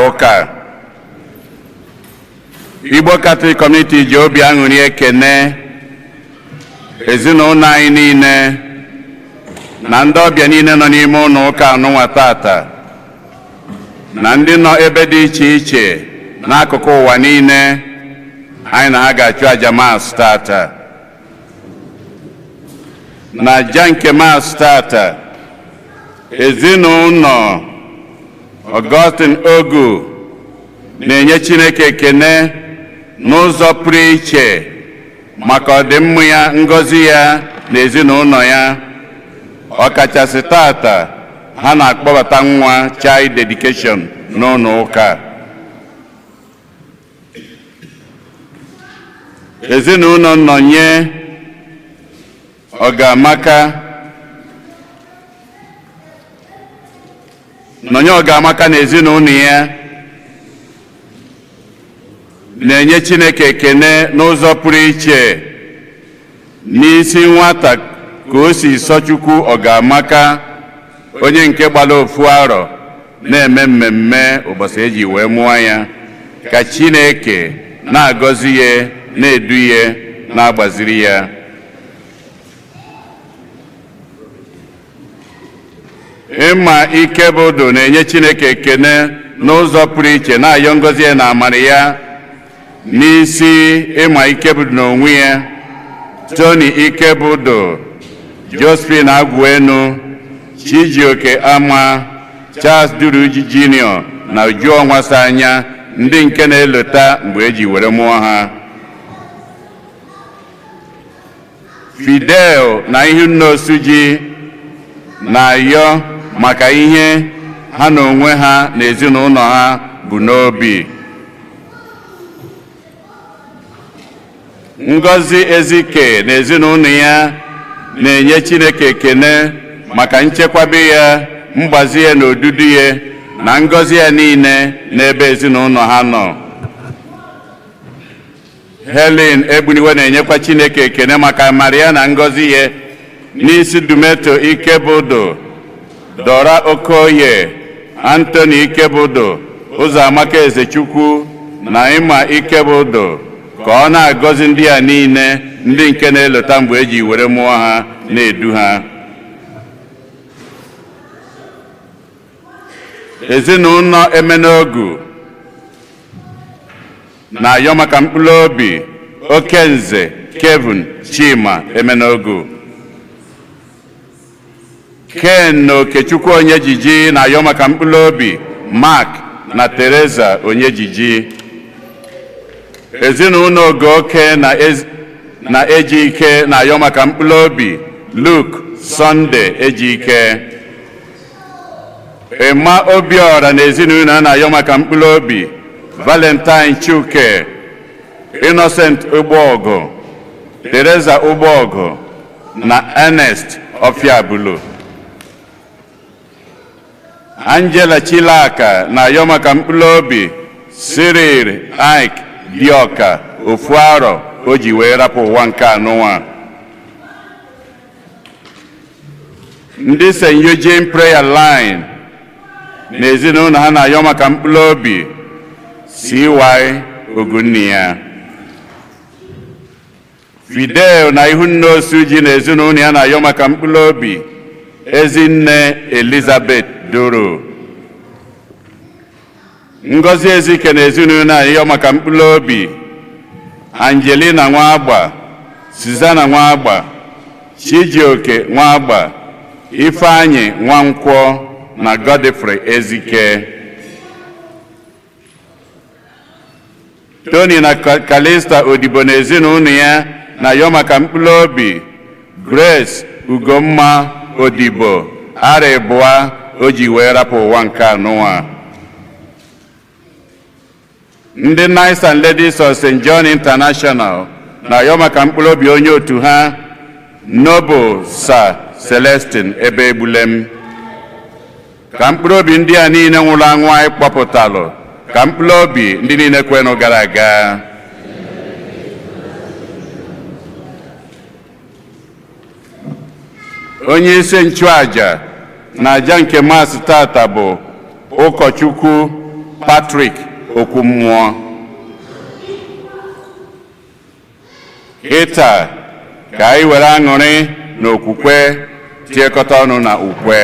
Ụka Igbo Catholic Community ji obi aṅụrị ekene ezinụlọ anyị niile na ndị ọbịa niile nọ n'ime ụlọ ụka anụnwa tata na ndị nọ ebe dị iche iche n'akụkụ ụwa niile anyị na ha ga-achụ aja Mass tata. Na aja nke Mass tata, ezinụlọ Augustine Ogu na-enye Chineke ekene n'ụzọ pụrụ iche maka ọdịmma ya, ngọzi ya na ezinụlọ ya, ọkachasị tata ha na-akpọbata nwa child dedication n'ụlọ ụka. Ezinụlọ Nnọnye Ọgamaka, Nnọnye Ọgamaka na ezinụlọ ya na-enye Chineke ekene n'ụzọ pụrụ iche n'isi nwata ka o si sọ Chukwu Ọgamaka, onye nke gbara 1 arọ na-eme mmemme ụbọchị eji wee mụọ ya, ka Chineke na-agọzi ya, na-edu ya, na-agbaziri ya. Ịma Ikebụdụ na-enye Chineke ekene n'ụzọ pụrụ iche, na-ayọ ngọzi ya na amara ya n'isi Ịma Ikebụdụ n'onwe ya, Tony Ikebụdụ, Josephine Agwuenu, Chijioke Ama, Charles Duruji Junior na Uju Ọnwasanya, ndị nke na-elota mgbe eji were mụọ ha. Fidel na Ihunna Osuji na-ayọ maka ihe ha na onwe ha na ezinụlọ ha bụ n'obi. Ngọzi Ezike na ezinụlọ ya na-enye Chineke ekene maka nchekwabe ya, mgbazi ya na odudu ya na ngọzi ya niile n'ebe ezinụlọ ha nọ. Helen Egbuniwe na-enyekwa Chineke ekene maka amara ya na ngọzi ya n'isi Dumeto Ikebụdụ, Dora Okoye, Anthony Ikebụdụ, Ụzọamaka Ezechukwu na Ịma Ikebụdụ, ka ọ na-agọzi ndị a niile, ndị nke na-elota mgbe eji were mụọ ha, na-edu ha. Ezinụlọ Emenogu na-ayọ maka mkpụrụ obi Okenze Kevin Chima Emenogu. Ken na Okechukwu Onyejiji na-ayọ maka mkpụrụ obi Mark na Teresa Onyejiji. Ezinụlọ Ogoke na Ejike na-ayọ maka mkpụrụ obi Luke Sunday Ejike. Emma Obiora na ezinụlọ a na-ayọ maka mkpụrụ obi Valentine Chuke, Innocent Ụgbọọgụ, Teresa Ụgbọọgụ na Ernest Ofiabulu. Angela Chilaka na-ayọ maka mkpụrụ obi Cyril Ike Dioka, 1 arọ o ji wee rapụ ụwa nke anụnwa. Ndị St. Eugene Prayer Line na ezinụlọ ha na-ayọ maka mkpụrụ obi CY Ogunniya. Fidel na Ihunna Osuji na ezinụlọ ya na-ayọ maka mkpụrụ obi Ezinne Elizabeth Duru. Ngọzi Ezike na ezinụlọ na-ayọ maka mkpụrụ obi Angelina Nwagba, Susanna Nwagba, Chijioke Nwagba, Ifeanyị Nwankwọ na Godfrey Ezike. Tony na Kalista Odibo na ezinụlọ ya na-ayọ maka mkpụrụ obi Grace Ugomma Odibo, arọ 2 o ji wee rapụ ụwa nke anụnwa. Ndị Knights and Ladies of St. John International na-ayọ maka mkpụrụ obi onye otu ha Noble Sir Celestine Ebe Egbulem. Ka mkpụrụ obi ndị a niile nwụrụ anwụ anyị kpọpụtalụ, ka mkpụrụ obi ndị niile kwenụ gara aga. Onye isi nchụaja na aja nke Maasị tata bụ ụkọchukwu Patrick Okwummụọ. Kịta ka anyị were aṅụrị na okwukwe tiekọta ọnụ na ukwe.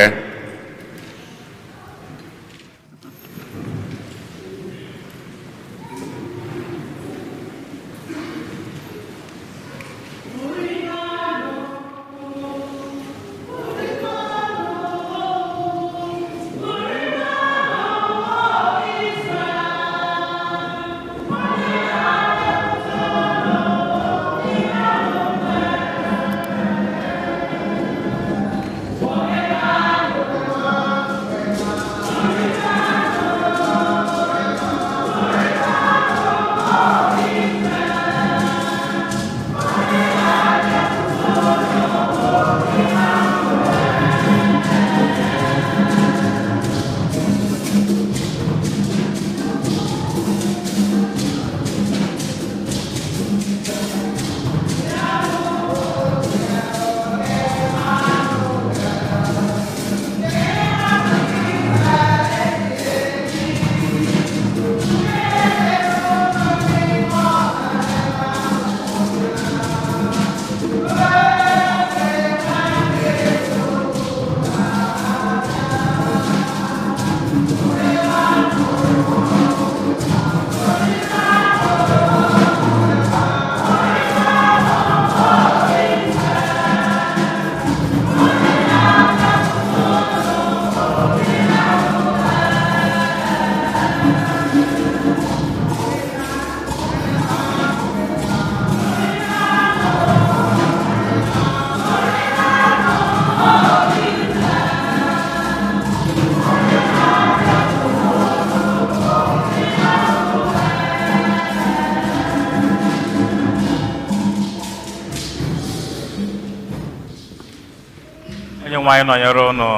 Onye nwe anyị nọnyere ụnụ.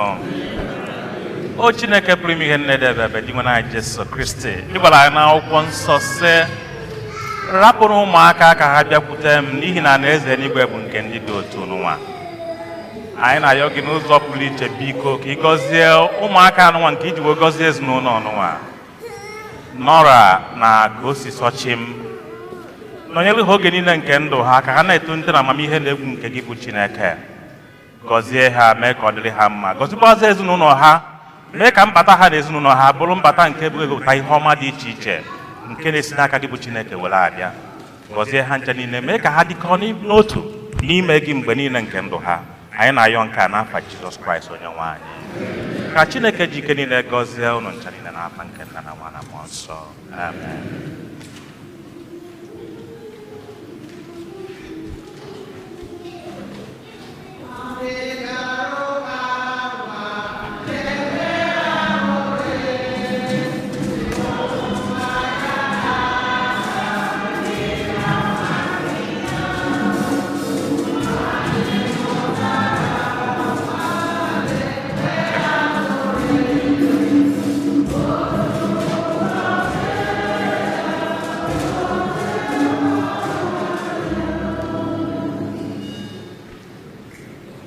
O Chineke pụrụ ime ihe niile dị ebebe, dị nwe anyị Jesu Kristi, ị gwara anyị n'akwụkwọ nsọ sị, rapụrụ ụmụaka ka ha bịakwute m, n'ihi na alaeze eluigwe bụ nke ndị dị otu n'ụwa. Anyị na-ayọ gị n'ụzọ pụrụ iche, biko, ka ị gọzie ụmụaka anụnwa nke iji wee gọzie ezinụlọ ọnụnwa, Nora na Kosisochim. Nọnyere ha oge niile nke ndụ ha, ka ha na-etolite na amamihe na egwu nke gị bụ Chineke. Gọzie ha, mee ka ọ dịrị ha mma. Gọzikwazie ezinụlọ ha, mee ka mbata ha na ezinụlọ ha bụrụ mbata nke bụ ewepụta ihe ọma dị iche iche nke na-esi n'aka gị bụ Chineke were abịa. Gọzie ha nche niile, mee ka ha dịkọọ n'otu n'ime gị mgbe niile nke ndụ ha. Anyị na-ayọ nke a n'afa Jizọs Kraịst onye nwe anyị. Ka Chineke ji ike niile gọzie unu ncha niile n'afa nke Nna na Nwa na Mmụọ Nsọ. Amen.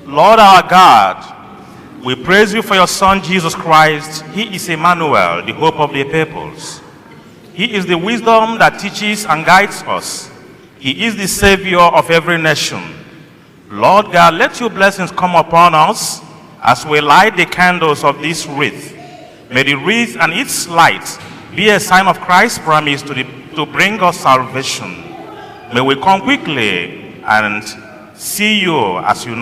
Lord our God, we praise you for your Son, Jesus Christ. He is Emmanuel, the hope of the peoples. He is the wisdom that teaches and guides us. He is the Savior of every nation. Lord God, let your blessings come upon us as we light the candles of this wreath. May the wreath and its light be a sign of Christ's promise to bring us salvation. May we come quickly and see you as you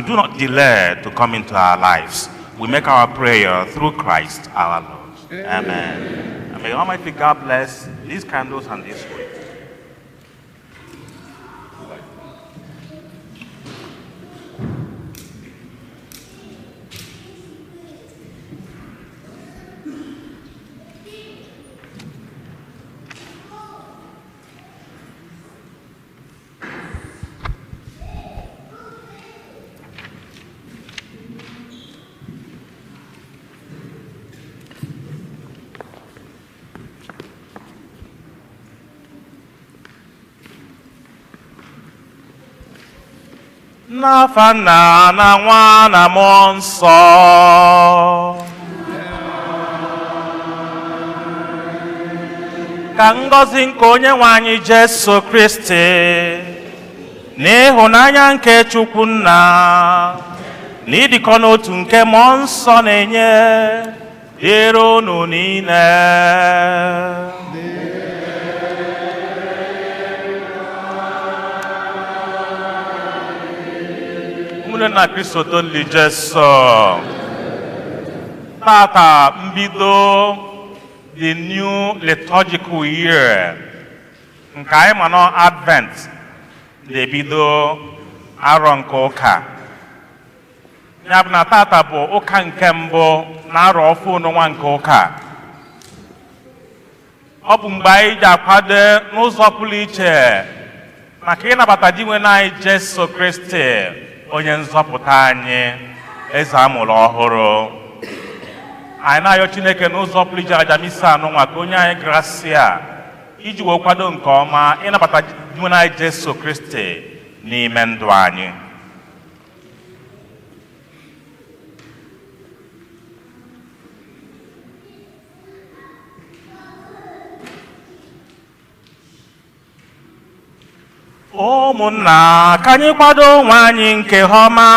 do not delay to come into our lives. We make our prayer through Christ our Lord. Amen. And may Almighty God bless these candles and this wreath. N'afa Nna na Nwa na Mmụọ Nsọ. Ka ngọzi nke onye nwe anyị Jesu Kristi na ịhụnanya nke Chukwu Nna na ịdịkọ n'otu nke Mmụọ Nsọ na-enye dịrị unu niile. Ụmụnne na Kristo toli Jesu. Tata mbido the new liturgical year nke anyị ma nọ Advent na-ebido arọ nke ụka. Ya bụ na tata bụ ụka nke mbụ na arọ ọfụ n'ọnwa nke ụka. Ọ bụ mgbe anyị ji akwado n'ụzọ pụrụ iche maka ịnabata Dinwenụ anyị Jesu Kristi, onye nzọpụta anyị, eze amụrụ ọhụrụ. Anyị na-ayọ Chineke n'ụzọ pụrụ iche aja misa anụnwa ka onye anyị grasia iji wee kwado nke ọma ịnabata Dinwenụ anyị Jesu Kristi n'ime ndụ anyị. Ụmụnna, ka anyị kwado onwe anyị nke ọma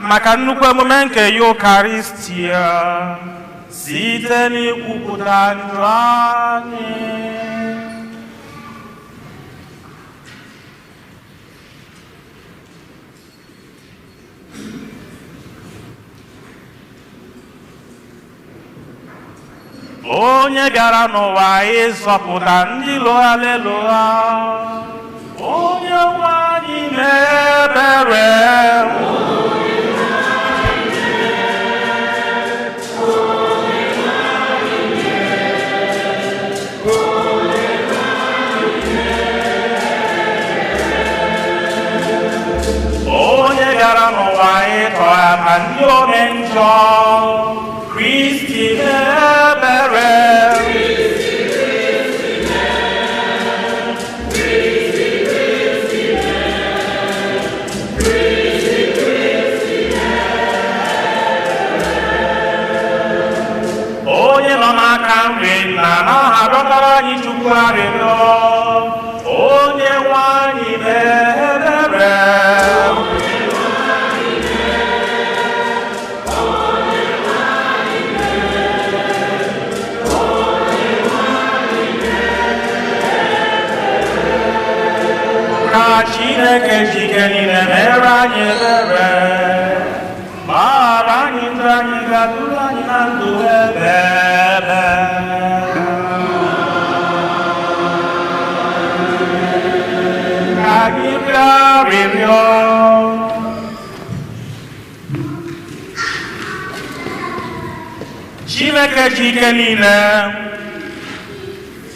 maka nnukwu emume nke Yukaristia site n'ikwupụta njọ anyị. Onye bịara n'ụwa ịzọpụta ndị lụgha lụgha, onye nwe anyị na-ebere. Onye bịara n'ụwa ịtọghata ndị ome njọ, Kristi na-ebere. Onye nọ n'aka nri nna na-arịọtara anyị Chukwu arịrịọ, onye nwe anyị na-ebere. Ka Chineke jike niile mere anyị ebere, gbaghara anyị njọ anyị, ga-aduru anyị na ndụ ebe ebe. Ka anyị rịọ arịrịọ. Chineke ji ike niile,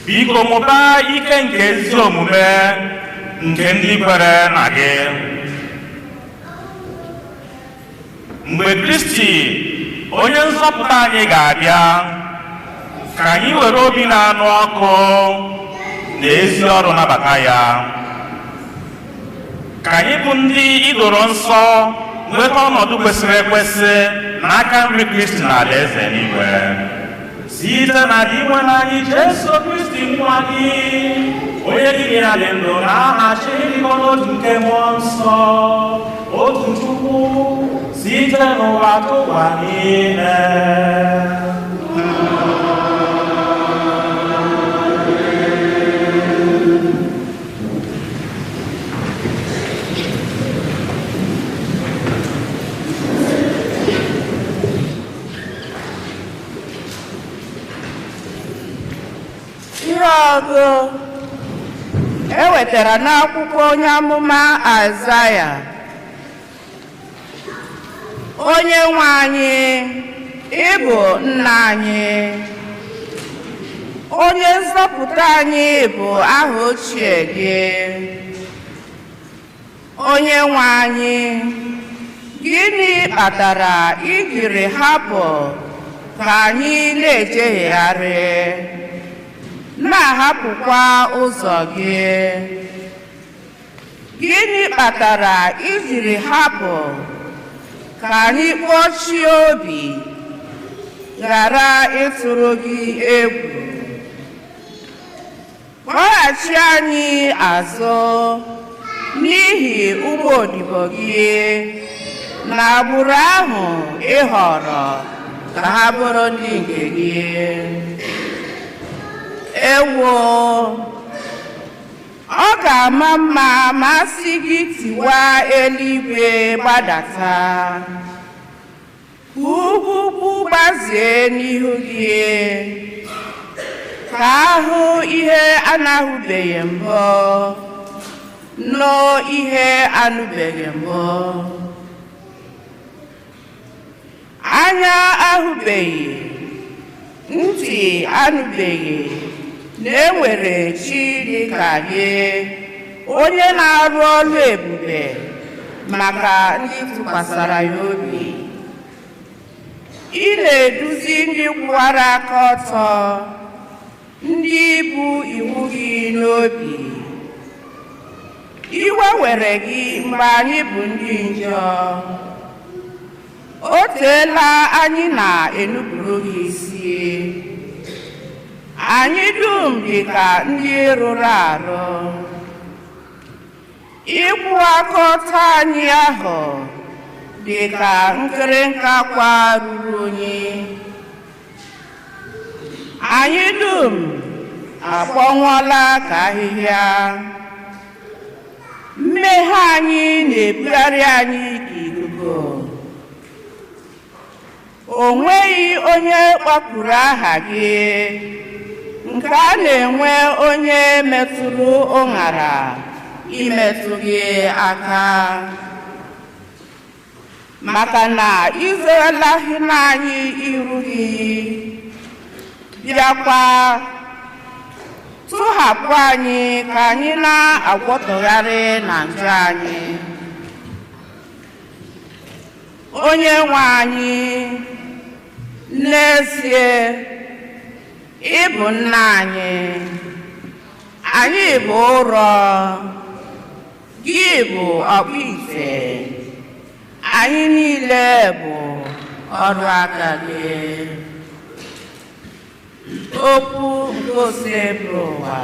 biko mụbaa ike nke ezi omume nke ndị kwere na gị. Mgbe Kristi onye nzọpụta anyị ga-abịa, ka anyị were obi na-anụ ọkụ na ezi ọrụ nabata ya. Ka anyị bụ ndị idoro nsọ nweta ọnọdụ kwesịrị ekwesị n'aka nri Kristi na alaeze eluigwe. Site na Dinwenụ anyị Jesu Kristi nwa gị, onye gị na ya dị ndụ na aha Chineke n'otu nke Mmụọ Nsọ, otu Chukwu, site n'ụwa tụwa niile. Ihe ọgụ e wetara n'akwụkwọ onye amụma Aịzaya. Onye nwe anyị, ị bụ nna anyị. Onye nzọpụta anyị bụ aha ochie gị. Onye nwe anyị, gịnị kpatara i jiri hapụ ka anyị na-ejehegharị, na-ahapụkwa ụzọ gị? Gịnị kpatara i jiri hapụ ka anyị kpọchie obi, ghara ịtụrụ gị egwu? Kpọghachi anyị azụ n'ihi ụmụ odibo gị na agbụrụ ahụ ị họrọ ka ha bụrụ ndị nke gị. Ewo, ọ ga-ama mma ma a sị gị tiwaa eluigwe gbadata, ka ugwu ukwu gbazie n'ihu gị, ka ahụ ihe a na-ahụbeghị mbụ, nụ ihe anụbeghị mbụ. Anya ahụbeghị, ntị anụbeghị na enwere chi dị ka gị, onye na-arụ ọrụ ebube maka ndị tụkwasara ya obi. Ị na-eduzi ndị kwụwara aka ọtọ, ndị bu iwu gị n'obi. Iwe were gị mgbe anyị bụ ndị njọ. O teela anyị na-enupụrụ gị isi. Anyị dum dị ka ndị rụrụ arụ. Ịkwụ aka ọtọ anyị ahụ dị ka nkịrịnka akwa ruru unyi. Anyị dum akpọnwụọla ka ahịhịa. Mmehie anyị na-ebugharị anyị ka ikuku. O nweghị onye kpọkuru aha gị, nke a na-enwe onye metụrụ ụṅara imetụ gị aka. Maka na izolahịla anyị iru gị, bịakwa tụhapụ anyị ka anyị na-agwọtọgharị na njọ anyị. Onye nwe anyị, n'ezie ị bụ nna anyị, anyị bụ ụrọ, gị bụ ọkpụite, anyị niile bụ ọrụ aka gị. Okwu nke Osebụrụwa.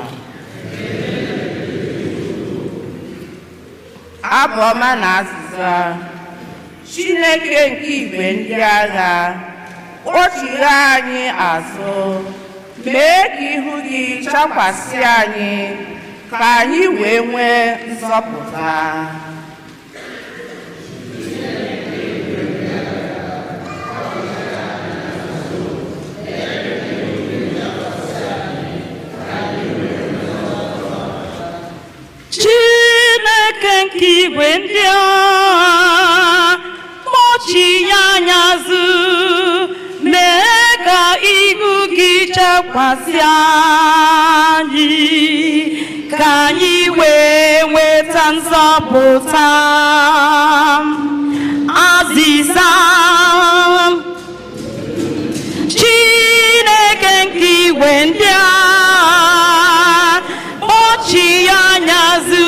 Abụ ọma na azịza. Chineke nke igwe ndị agha, kpọchigha anyị azụ, mee ka ihu gị chakwasị anyị, ka anyị wee nwee nzọpụta. Chineke nke igwe ndị agha, kpọchi ya anya azụ, mee ka ihu gị chakwasị anyị, ka anyị wee nweta nzọpụta. Azịza. Chineke nke igwe ndị agha, kpọchi ya anya azụ,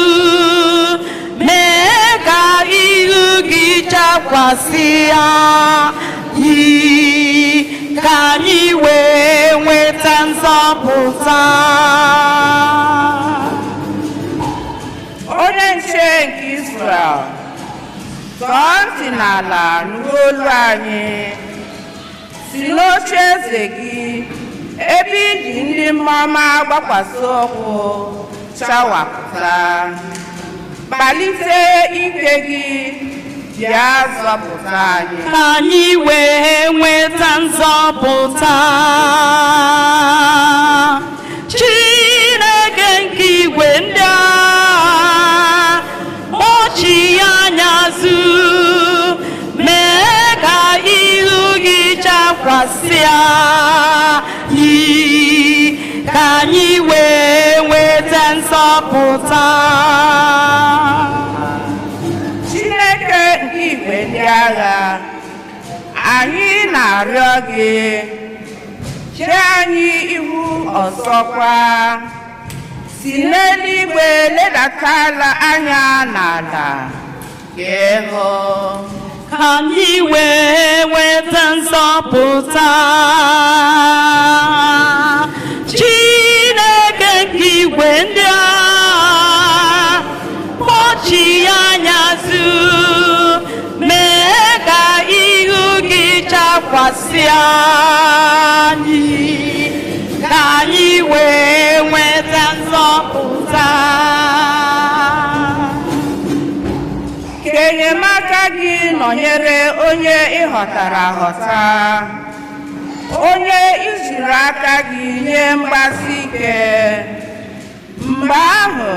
mee ka ihu gị chakwasị anyị, ka anyị wee nweta nzọpụta. Onye nche nke Izrel, tọọ ntị n'ala nụrụ olu anyị. Si n'oche eze gị, ebe iji ndị mmụọ gbakwasị ụkwụ chawapụta. Kpalite ike gị, bịa zọpụta anyị. Ka anyị wee nweta nzọpụta. Chineke nke igwe ndị agha, kpọchi ya anya azụ, mee ka ihu gị chakwasị anyị, ka anyị wee nweta nzọpụta. Chineke nke igwe ndị agha, anyị na-arịọ gị, chee anyị ihu ọzọkwa. Si n'eluigwe ledatala anya n'ala ka ị hụ. Ka anyị wee nweta nzọpụta. Chineke nke igwe ndị agha, kpọchi anya azụ, mee ka ihu gị chakwasị anyị, ka anyị wee nweta nzọpụta. Ka enyemaka gị nọnyere onye ị họtara ahọta, onye ijiri aka gị nye mgbasi ike. Mgbe ahụ,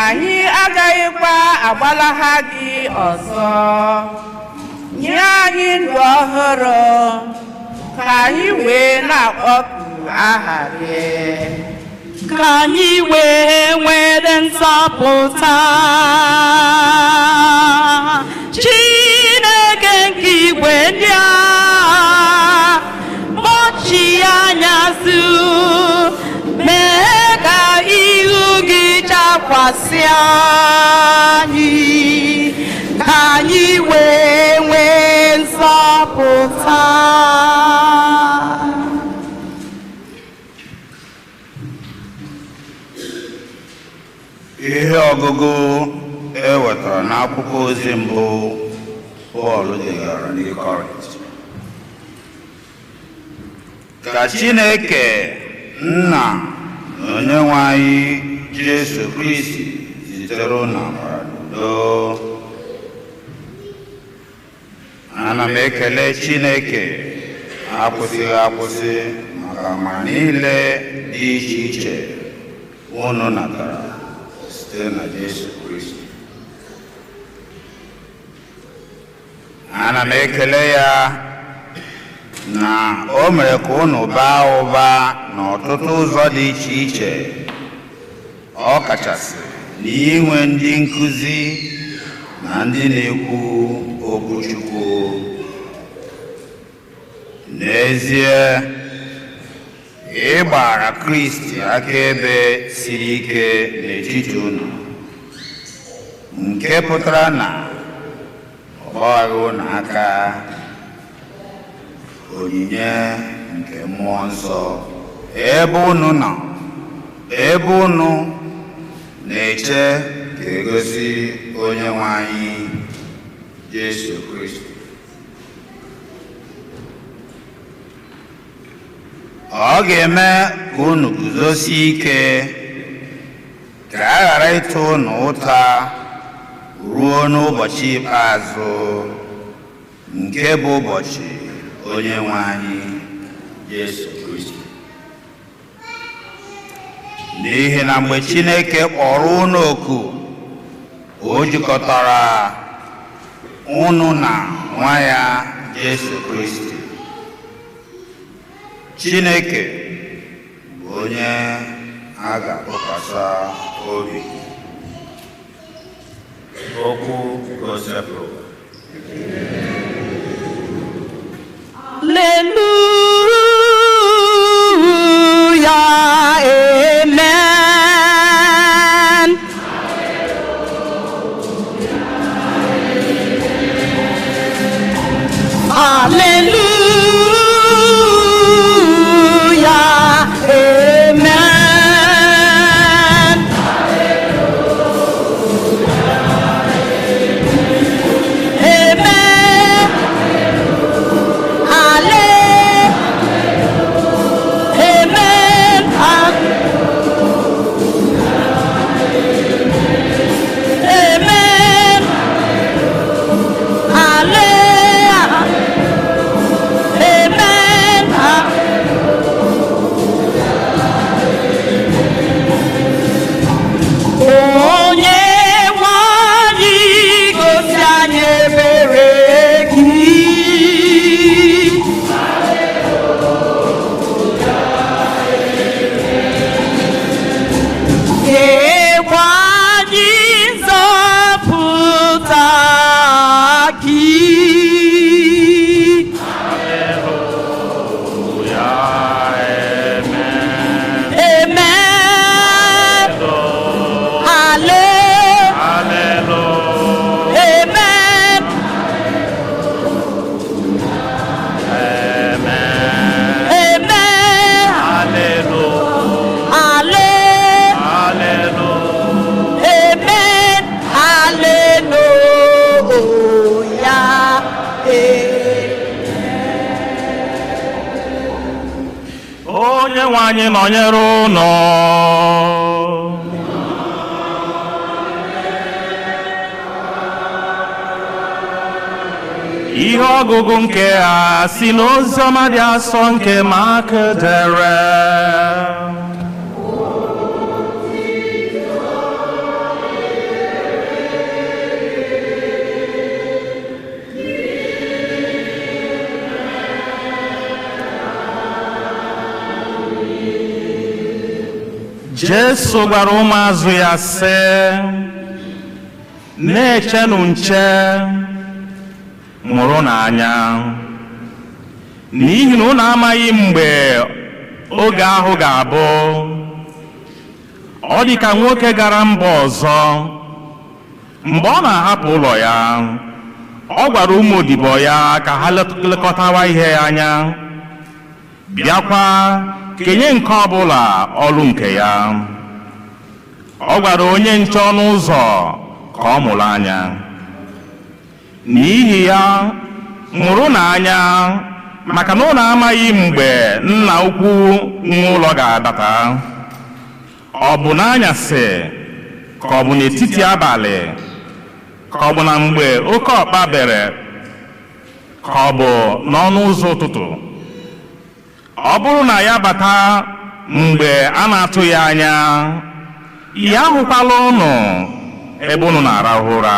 anyị agaghịkwa agbalaha gị ọzọ. Nye anyị ndụ ọhụrụ, ka anyị wee na-akpọku aha gị. Ka anyị wee nwere nzọpụta. Chineke nke igwe ndị agha, kpọchi anya azụ, mee ka ihu gị chakwasị anyị, ka anyị wee nwee nzọpụta. Ihe ọgụgụ e wetara n'akwụkwọ ozi mbụ Pọl degara ndị Kọrint. Ka Chineke Nna na Onyenwe anyị Jesu Kristi zitere unu amara na udo. Ana m ekele Chineke akwụsịghị akwụsị maka amara niile dị iche iche unu natara site na Jesu Kristi. Ana m ekele ya na o mere ka unu baa ụba n'ọtụtụ ụzọ dị iche iche, ọ kachasị n'inwe ndị nkụzi na ndị na-ekwu okwu Chukwu. N'ezie, ị gbara Kristi akaebe siri ike n'etiti unu, nke pụtara na ọ gbaghị unu aka onyinye nke Mmụọ Nsọ, ebe unu nọ, ebe unu na-eche ka egosi Onyenwe anyị Jesu Kristi. Ọ ga-eme ka unu guzosie ike, ka a ghara ịtụ unu ụta ruo n'ụbọchị ikpeazụ, nke bụ ụbọchị Onyenwe anyị Jesu Kristi. N'ihi na mgbe Chineke kpọrọ unu oku, o jikọtara unu na nwa ya Jesu Kristi. Chineke bụ onye a ga-atụkwasị obi. Okwu gosipụrụ. Hallelujah, amen. Hallelujah, amen. Amen. Hallelujah. Anyị nọnyere ụnụ. Ihe ọgụgụ nke a si n'Oziọma dị asọ nke Mak dere. Jesu gwara ụmụazụ ya sị, na-echenụ nche, mụrụ n'anya, n'ihi na unu amaghị mgbe oge ahụ ga-abụ. Ọ dị ka nwoke gara mba ọzọ. Mgbe ọ na-ahapụ ụlọ ya, ọ gwara ụmụ odibo ya ka ha lekọtawa ihe ya anya, bịakwa kenye nke ọbụla ọrụ nke ya. Ọ gwara onye nche ọnụ ụzọ ka ọ mụrụ anya. N'ihi ya, mụrụ n'anya, maka na ụnụ amaghị mgbe nna ukwu nwe ụlọ ga-abata. Ọ bụ n'anyasị, ka ọ bụ n'etiti abalị, ka ọ bụ na mgbe oke ọkpa bere, ka ọ bụ n'ọnụ ụzọ ụtụtụ. Ọ bụrụ na ya bata mgbe a na-atụghị anya, ya ahụkwala ụnụ ebe ụnụ na-arahụ ụra.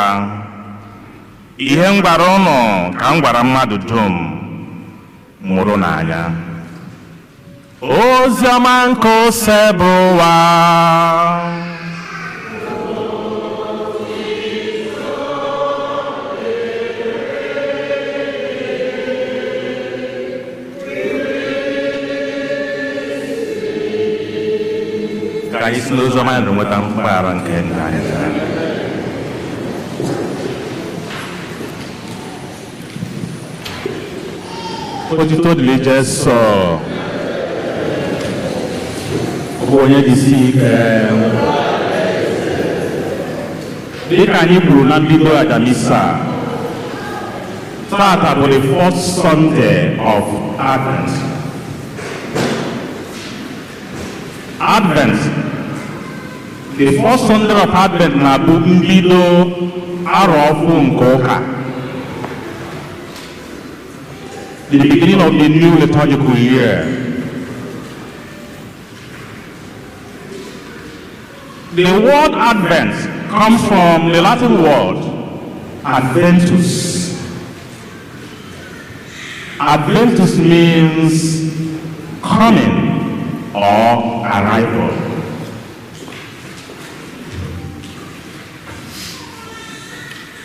Ihe m gwara ụnụ ka m gwara mmadụ dum, mụrụ n'anya. Ozi ọma nke Osebụwa. Ka anyị si n'ozi ọma ya nweta mgbaghara nke ndị anyị. Otito dịrị Jesu. Bụ onye jisi ike. Dịka anyị kwuru na mbido aja misa, tata bụ the fourth Sunday of Advent. Advent, the first Sunday of Advent na-abụ mbido arọ ọfụ nke ụka, the beginning of the new liturgical year. The word Advent comes from the Latin word Adventus. Adventus means coming or arrival.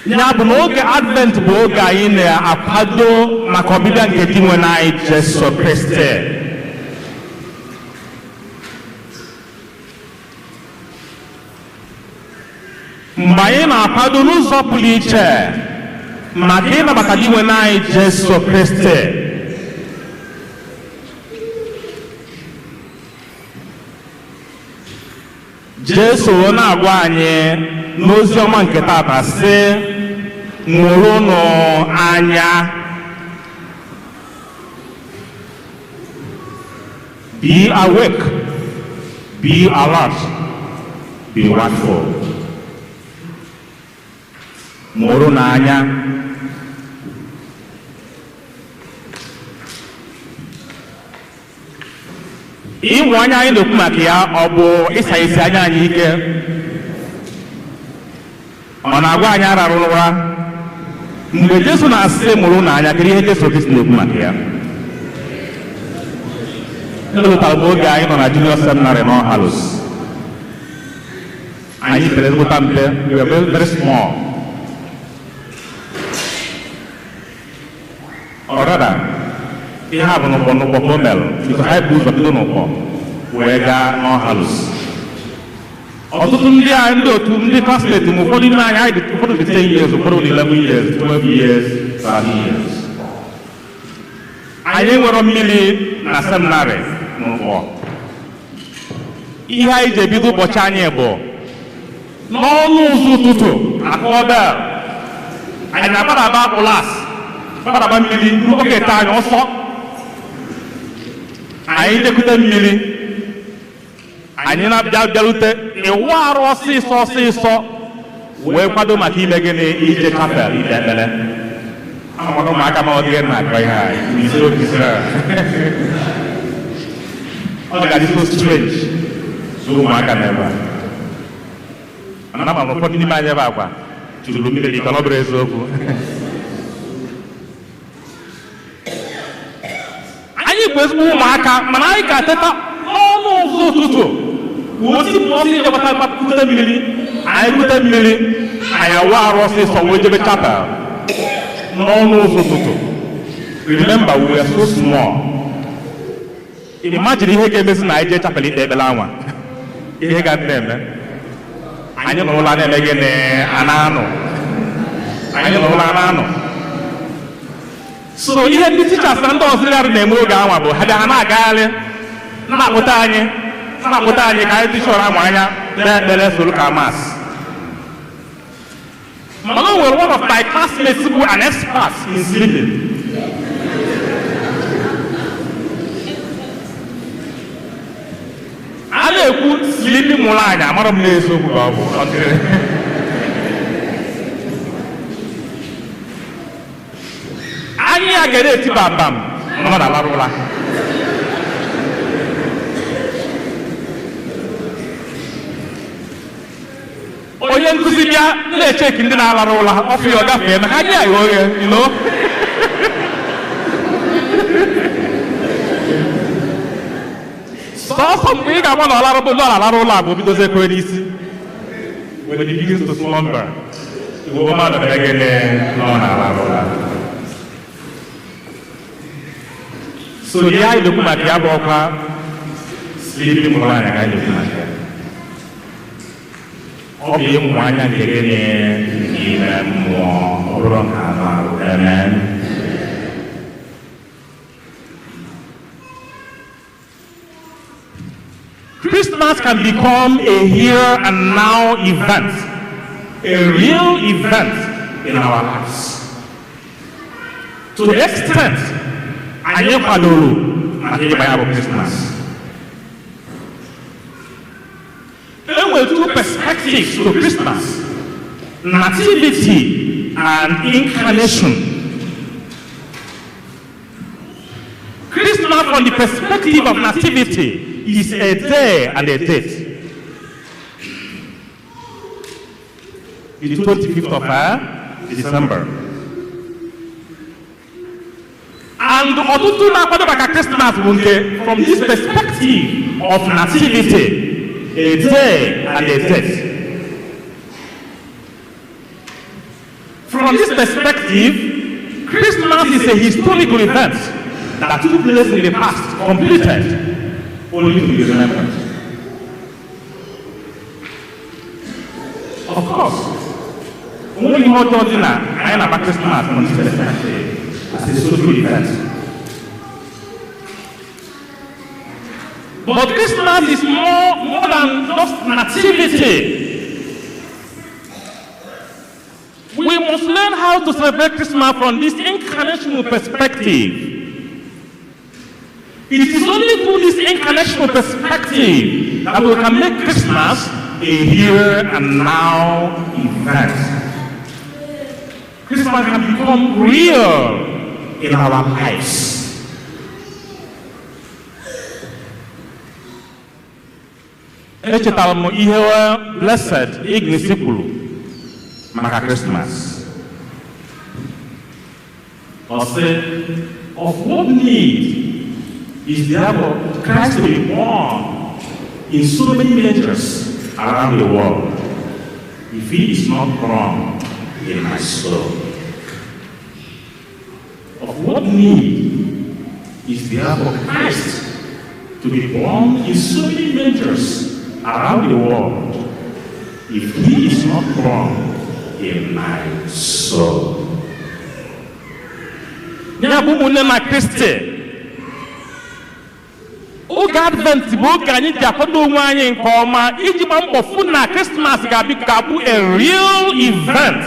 Ya bụ na oge Advent bụ oge anyị na-akwado maka ọbịbịa nke Dinwenụ anyị Jesu Kristi. Mgbe anyị na-akwado n'ụzọ pụrụ iche maka ịnabata Dinwenụ anyị Jesu Kristi, Jesu na-agwa anyị n'ozi ọma nke tata sị, mụrụnụ anya. Be awake, be alert, be watchful. Mụrụ n'anya. Ịmụ anya anyị na-ekwu maka ya, ọ bụ ịsa isi anya anyị ike? Ọ na-agwa anyị ararụla ụra? Mgbe Jesu na-asị mụrụ n'anya, kedu ihe Jesu Kristi na-ekwu maka ya? Elotara m oge anyị nọ na junior seminary n'Ọhalus. Anyị pere ezigbo mpe, we were very, very small. Or rather, ihe a bụ n'ụkpọ n'ụkpọ ka o mere, because anyị bụ ụzọ bido n'ụkpọ wee gaa n'Ọhalus. Ọtụtụ ndị a, ndị otu ndị classmate m, ụfọdụ n'ime anyị, anyị ụfọdụ dị 10 years, ụfọdụ dị 11 years, 12 years, 13 years. Anyị nwere mmiri na seminarị n'ụkpọ. Ihe anyị ji ebido ụbọchị anyị bụ n'ọnụ ụzọ ụtụtụ, akụọ bell, anyị na-agbadaba klas, gbadaba mmiri n'oge anyị ọsọ. Anyị jekute mmiri. Anyị na-abịa bịarute, ịwụ arụ ọsịsọ ọsịsọ wee kwado maka ime gịnị? Ije chapel ikpe ekpere. Amara ụmụaka ma ọ dịghị na-akọ ihe a isi obi ọ ga-adị so strange na ụmụaka na ebe a, mana ama m ụfọdụ n'ime anyị ebe akwa chụrụ mmiri ka ọ bụrụ eziokwu. Anyị bụ ezigbo ụmụaka, mana anyị ga-eteta n'ọnụ ụzọ ụtụtụ wee si ọsọ ije gbata kute mmiri. Anyị kute mmiri, anyị awa arụ ọsịsọ wee jebe chapel n'ọnụ ụzọ ụtụtụ. Remember, we were so small. Imagine ihe ga-emezi na anyị jee chapel ikpe ekpere anwa, ihe ga na-eme anyị n'ụlọ na-eme gịnị? A na-anụ anyị n'ụlọ, a na-anụ. So ihe ndị teachers na ndị auxiliary na-eme oge anwa bụ ha bịa, ha na-agagharị na-akpụta anyị, na-akpụta anyị ka anyị dị amụ anya kpee ekpere, soro ka mass. Mana o nwere one of my classmates bụ an expert in sleeping. A na-ekwu sleeping mụrụ anyị, amara m n'eziokwu ka ọ bụ anyị ya ga na-eti bambam nọ na-alarụ ụra. Onye nkụzi bịa na-echeki ndị na-alarụ ụra, ọfụ ya, ọ gafee maka anyị agha oghe. Sọsọ mgbe ị ga-agba na ọlarụ bụ na ọ na-alarụ ụlọ bụ bidozi ekwe n'isi, when he begins to slumber, iwe mmadụ mere gịnị? Nọ na-alarụ ụra. So ihe anyị na-ekwu maka ya bụ ọkwa sleeping mụrụ anya ka anyị na-ekwu maka ya. Ọ bụ ịmụ anya nke gịnị? Nke ime mmụọ, ọ bụrụ nke anụ arụ. Amen. Christmas can become a here and now event, a real event in our lives. To the extent anyị kwadoro maka ịgba ya bụ Christmas. E nwere two perspectives to Christmas: nativity and incarnation. Christmas from the perspective of nativity is a day and a date. The 25th of December. And ọtụtụ na-akwado maka Christmas bụ nke from this perspective of nativity, a day and a date. From this perspective, Christmas is a historical event that took place in the past, completed, only to be remembered. Of course, only ihe ọjọọ dị na anyị na-agba Christmas from this perspective as a social event. But Christmas is more than just nativity. We must learn how to celebrate Christmas from this incarnational perspective. It is only through this incarnational perspective that we can make Christmas a here and now event. Christmas can become real in our lives. Echetara m ihe Blessed Ignace kwuru maka Christmas. Ọ sị, "Of what need is there for Christ to be born in so many mangers around the world if he is not born in my soul? Of what need is there for Christ to be born in so many mangers around the world if he is not born in my soul?" Ya bụ, ụmụnne na Kristi, oge Advent bụ oge anyị ji akwado onwe anyị nke ọma iji gba mbọ fụ na Christmas ga-abụ ga-abụ a real event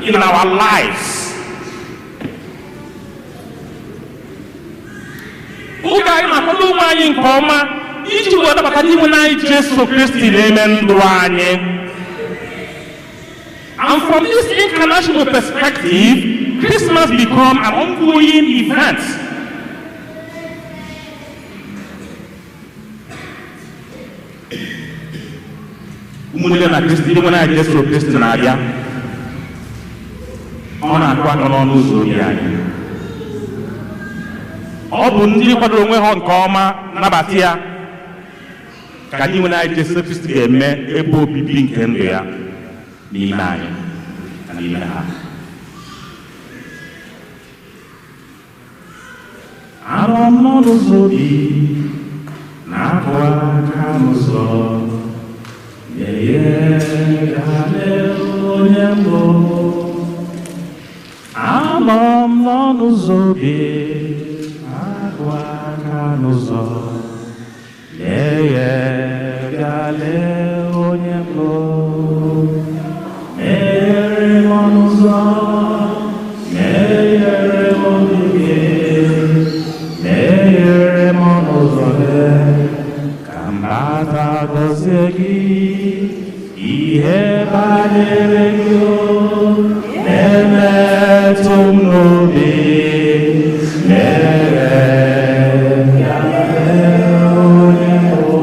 in our lives. Oge anyị na-akwado onwe anyị nke ọma iji wee nabata Dinwenụ anyị Jesu Kristi n'ime ndụ anyị. And from this incarnational perspective, Christmas become an ongoing event. Ụmụnne na Kristi, Dinwenụ anyị Jesu Kristi na-abịa. Ọ na-akụ aka n'ọnụ ụzọ obi anyị. Ọ bụ ndị kwadoro onwe ha nke ọma nabata ya ka Dinwenụ anyị Jesu Kristi ga-eme ebe obibi nke ndụ ya n'ime anyị na n'ime ha. Anọ m n'ọnụ ụzọ obi na-akụ aka n'ụzọ, meghe ka lee onye mbụ. Anọ m n'ọnụ ụzọ obi na-akụ aka n'ụzọ, meghe ka lee onye mbụ. Meghere m ọnụ ụzọ, meghere m obi gị, meghere m ọnụ ụzọ gị, ka m bata gọzie gị. Ihe banyere gị na-emetụ m n'obi, meghe ka lee onye mbụ.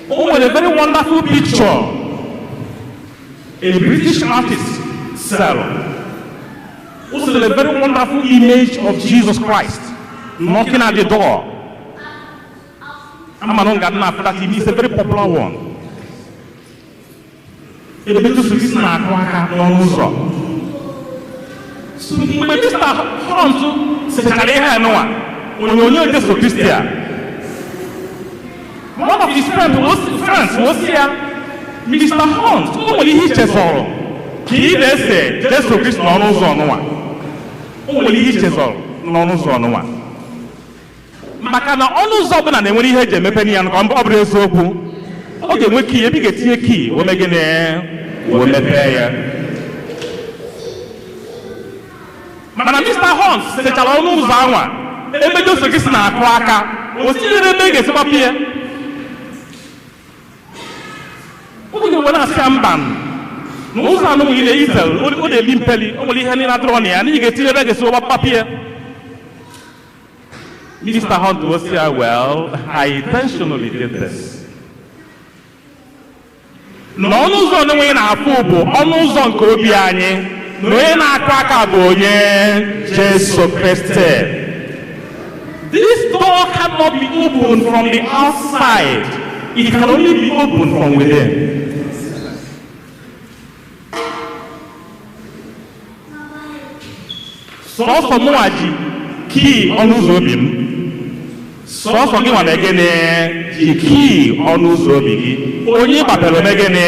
O nwere a very wonderful picture a British artist sell. Also a very wonderful image of Jesus Christ knocking at the door. I'm not going to that image. It's a very popular one. Ebe Jesu Kristi na-akụ aka n'ọnụ ụzọ. So mgbe Mr. Hunt sechara ihe a nụwa, onyonyo Jesu Kristi a, one of his friends was ya, Mr. Hunt, o nwere ihe ichezọrọ ka ị na-ese Jesu Kristi n'ọnụ ụzọ ọnụnwa. O nwere ihe ichezọrọ n'ọnụ ụzọ ọnụnwa. Maka na ọnụ ụzọ ọbụla na-enwere ihe eji emepe ya, ka ọ bụrụ eziokwu, ọ ga-enwe kii ebe ị ga-etinye kii wee mee gịnị, wee mepee ya. Mana Mr. Hunt sechara ọnụ ụzọ anwa ebe Jesu Kristi na-akụ aka, o tinyere ebe ị ga-esi gbapụ ya. Oge were na-asị ya mba, na ụzọ anụ nwere ise ọ na-eli mpeli, o nwere ihe niile adịrọ na ya, na ị ga-etinye ebe a ga-esi gbapụ ya. Mr. Hunt was here, well, I intentionally did this. Na ọnụ ụzọ onye na-afụ bụ ọnụ ụzọ nke obi anyị, na onye na-akụ aka bụ onye Jesu Kristi. This door cannot be opened from the outside. It can only be opened from within. Sọsọ mụnwa ji kii ọnụ ụzọ obi m. Sọsọ gị nwa megịnị ji kii ọnụ ụzọ obi gị. Onye gbapere megịnị?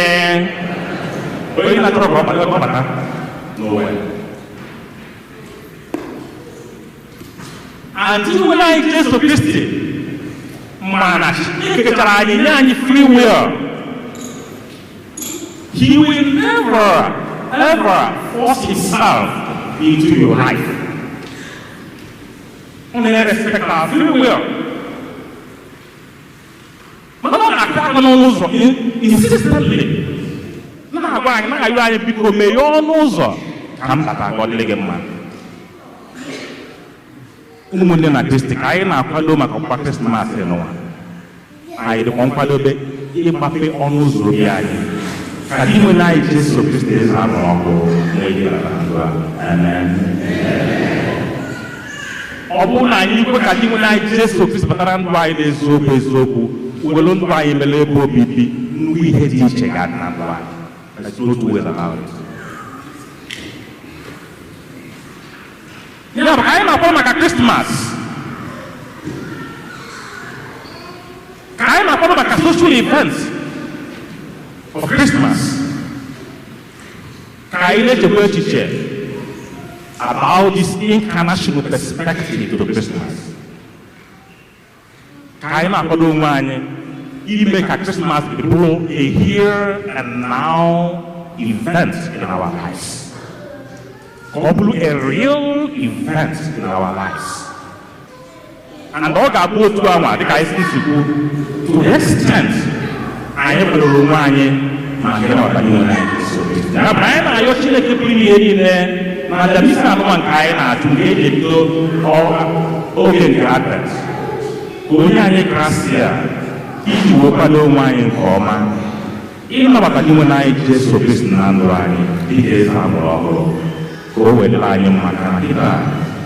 Onye na-achọrọ ka ọ bata n'ụwa. And Dinwenụ anyị Jesu Kristi mana Chineke kechara anyị nye anyị free will. He will never ever force himself into your life. Ọ na-respect our free will. Mana ọ na-akụ aka n'ọnụ ụzọ insistently. Na-agwa anyị, na-ayọ anyị, biko meghee ọnụ ụzọ ka m bata ka ọ dịrị gị mma. Ụmụnne na Kristi, ka anyị na-akwado maka ọkwa Krismas n'ụwa, anyị dịkwa nkwadobe ịgbape ọnụ ụzọ obi anyị ka Dinwenụ anyị Jesu Kristi eze anụ ọkụ na-eji ndụ a. Amen. Ọ bụrụ na anyị kwe ka Dinwenụ anyị Jesu Kristi batara ndụ anyị n'eziokwu eziokwu, were ndụ anyị mere ebe obibi, nnukwu ihe dị iche ga-adị na ndụ anyị. There's no two ways about it. Ya bụ ka anyị na-akwado maka Krismas, ka anyị na-akwado maka social events of Christmas, ka anyị na-echekwa echiche about this incarnational perspective to Christmas. Ka anyị na-akwado onwe anyị ime ka Christmas bụrụ a here and now event in our lives. Ka ọ bụrụ a real event in our lives. And ọ ga-abụ otu anwa dịka anyị si kwu, to the extent anyị kwadoro onwe anyị maka ịnabata Dinwenụ anyị Jesu Kristi. Ya bụ, anyị na-ayọ Chineke pụrụ ime ihe niile na aja misa anụma nke anyị na-achụ, nke eji ebido oge nke Advent, ka onye anyị grasia iji wee kwado onwe anyị nke ọma ịnabata Dinwenụ anyị Jesu Kristi na ndụ anyị dịka eze amụrụ ọhụrụ, ka o wetara anyị mma ka na kịta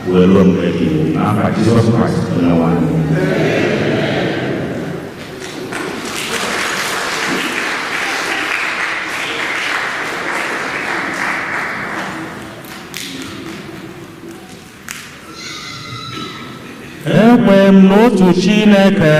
wee ruo mgbe ebighị ebi. N'afa Jizọs Kraịst onye nwe anyị. Ekwe m n'otu Chineke,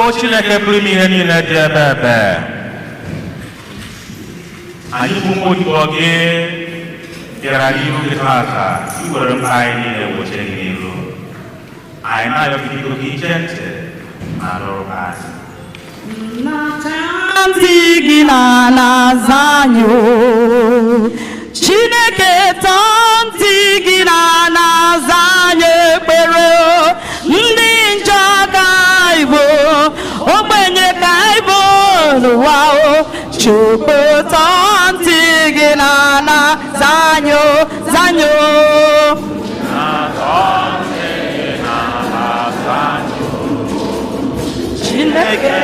O Chineke pụrụ ime ihe niile dị ebe ebe, anyị bụ ụmụ odibo gị bịara n'ihu gị tata iwere mkpa anyị niile woche gị n'iru. Anyị na-arịọ gị, biko, ka ije ntị ma nụrụ anyị. Ntị gị na na-aza anyị o. Chineke, tọọ ntị gị na na-aza anyị ekpere o. Ndị njọ ka anyị bụ, ogbenye ka anyị bụ n'ụwa o. Chukwu, tọọ ntị gị na na-aza anyị o, za anyị o. Chineke.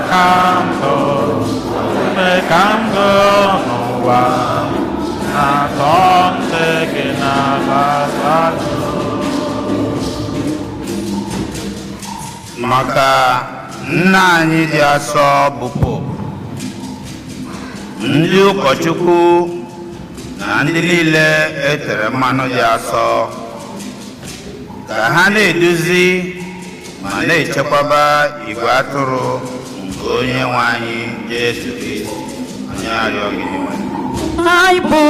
Ka mbụ ime ka mbụ n'ụwa na-atọ ntị gị na-aza. Maka nna anyị dị asọ bụ Pope, ndị ụkọchukwu na ndị niile e tere mmanụ dị asọ, ka ha na-eduzi ma na-echekwaba igwe atụrụ nke onye nwe anyị Jesu Kristi, anyị arịọ gị n'inwe. Anyị bụ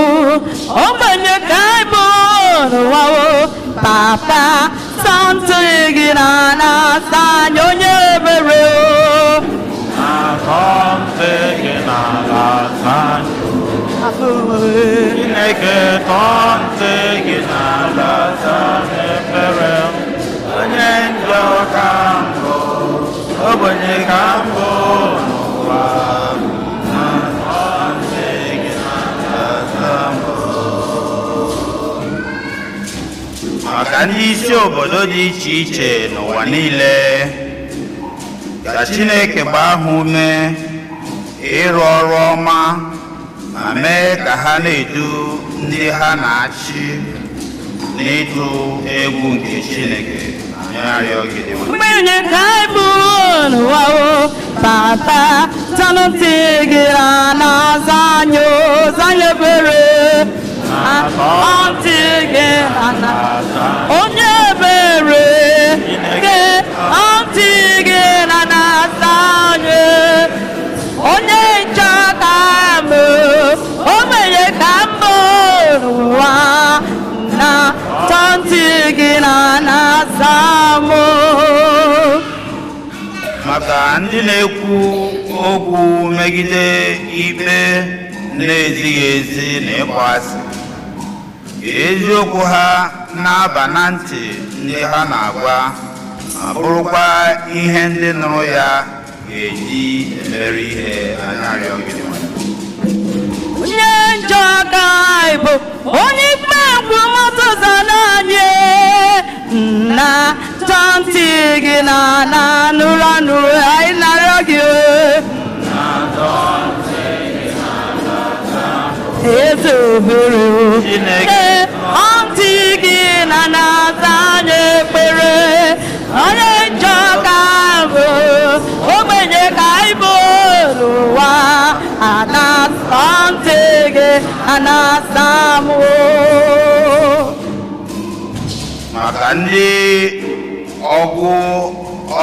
ogbenye ka anyị bụ n'ụwa o. Papa, tọọ ntị gị na na-asa anyị, onye ebere o. Na-atọ ntị gị na-aza. Chineke, tọọ ntị gị na-aza ekpere m. Onye njọ ka mbụ, ogbenye ka mbụ n'ụwa na-atọ ntị gị na-aza mbụ. Maka ndị isi obodo dị iche iche n'ụwa niile, ka Chineke gbaa ha ume ịrụ ọrụ ọma ma mee ka ha na-edu ndị ha na-achị n'ịtụ egwu nke Chineke, anyị arịọ gị dị. Ogbenye ka anyị bụ n'ụwa o. Papa, tọọ ntị gị na na-aza anyị o, za anyị ebere. Ntị gị na na onye ebere gị, ntị gị na na-aza anyị. Onye njọ ka mbụ, ogbenye ka mbụ n'ụwa na tọọ ntị gị na na-aza m. Maka ndị na-ekwu okwu megide ikpe na-ezighị ezi na ịkpọasị, ka eziokwu ha na-aba na ntị ndị ha na-agwa ma bụrụkwa ihe ndị nụrụ ya ga-eji emere ihe, anyị arịọ gị. Onye njọ ka anyị bụ, onye ikpe nkwụmọtụzana anyị na tọọ ntị gị na na nụrụ anụ anyị na-arịọ gị. Eze obere. Chineke. Ee, ntị gị na na-aza anyị ekpere. Onye njọ ka bụ, ogbenye ka anyị bụ n'ụwa, ana-asa ntị gị ana-asa m. Maka ndị ọgwụ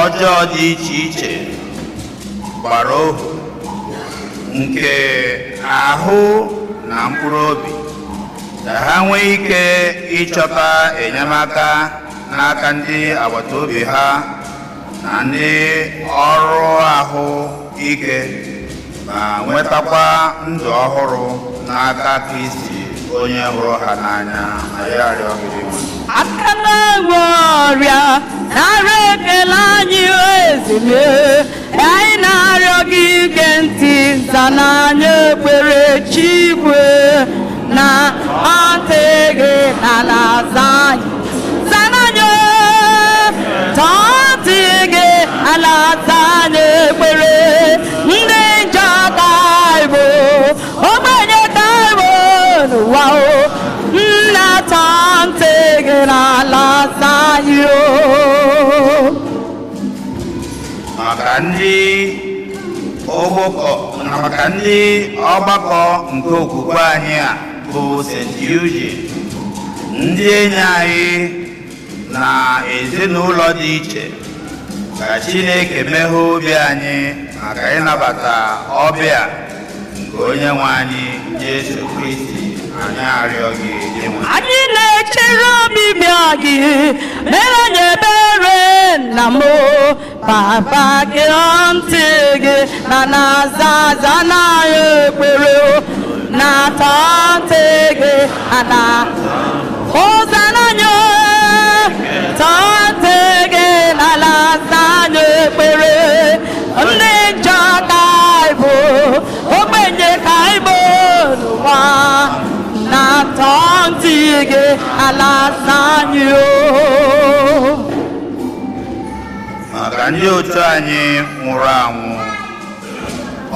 ọjọọ dị iche iche gbara ohu nke ahụ na mkpụrụ obi, ka ha nwee ike ịchọta enyemaka n'aka ndị agbata obi ha na ndị ọrụ ahụ ike ma nwetakwa ndụ ọhụrụ n'aka Kristi onye hụrụ ha n'anya, anyị arịọ gị. Aka na-enwe ọrịa nara ekele anyị, ezile anyị na-arịọ gị, ige ntị zananya ekpere. Chigwe na ntị gị na na-aza anyị, zananya, tọọ ntị gị na-aza anyị ekpere. Ndị njọ ka anyị bụ, ogbenye ka anyị bụ n'ụwa o. Nna, tọọ ntị gị n'ala za anyị o. Maka ndị ọgbakọ na maka ndị ọgbakọ nke okwukwe anyị a bụ St. Eugene. Ndị enyi anyị na ezinụlọ dị iche, ka Chineke meghee obi anyị maka ịnabata ọbịa nke onye nwe anyị Jesu Kristi. Anyị arịọ gị, Dinwe. Anyị na-echere ọbịbịa gị, mere anyị ebere nna m. Papa gị, ntị gị na na-aza aza na anyị ekpere na-atọ ntị gị na na ụzana anyị tọọ ntị gị na na-aza anyị ekpere. Ndị njọ ka anyị bụ, ogbenye ka anyị bụ n'ụwa, na-atọ ntị gị ala asa anyị o. Maka ndị otu anyị nwụrụ anwụ,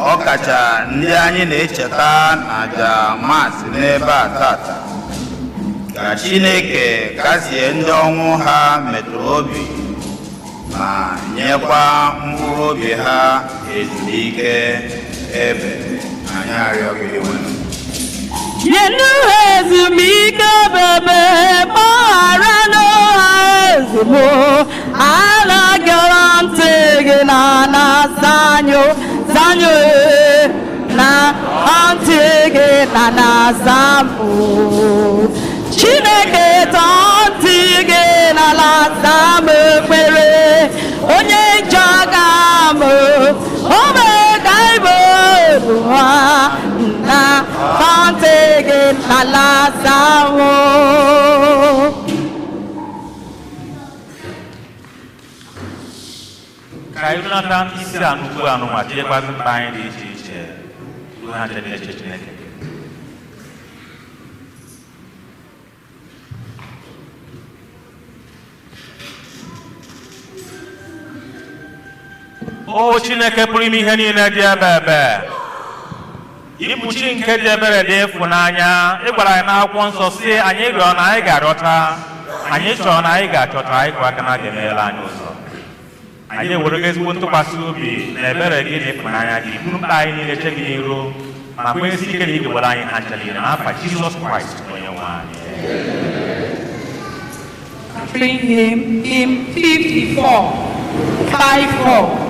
ọ kacha ndị anyị na-echeta n'aja Maasị n'ebe a tata, ka Chineke kasie ndị ọnwụ ha metụrụ obi ma nyekwa mkpụrụ obi ha ezumike ebe. Anyị arịọ gị, Dinwe. Nyenu ha ezumike bebe, gbaghara n'ụha ezigbo ala gịọrọ ntị gị na na zanyo zanyo na ntị gị na na zamụ. Chineke, tọọ ntị gị na na zam ekpere. Onye njọ ga-amụ ome ka ịbụ n'ụwa na ntị gị na na zamụ. Ka anyị runata isi anụ ugbu anụnwa, tinyekwazi mkpa anyị dị iche iche ruo ha nche na-eche Chineke. O Chineke pụrụ ime ihe niile dị ebe ebe, ịbụ chi nke dị ebere dị ịfụnanya, ị gwara anyị n'akwụkwọ nsọ si anyị rịọ na anyị ga-arịọta, anyị chọọ na anyị ga-achọta, anyị kụọ aka na a ga-emeghere anyị ụzọ. Anyị ewere ezigbo ntụkwasị obi na ebere gị na ịfụnanya gị buru mkpa anyị niile che gị n'iru ma kwenyesi ike na ị ga-ewere anyị ha ncha niile, n'afa Jizọs Kraịst onye nwe anyị. Bring him, hymn 54, 5 4.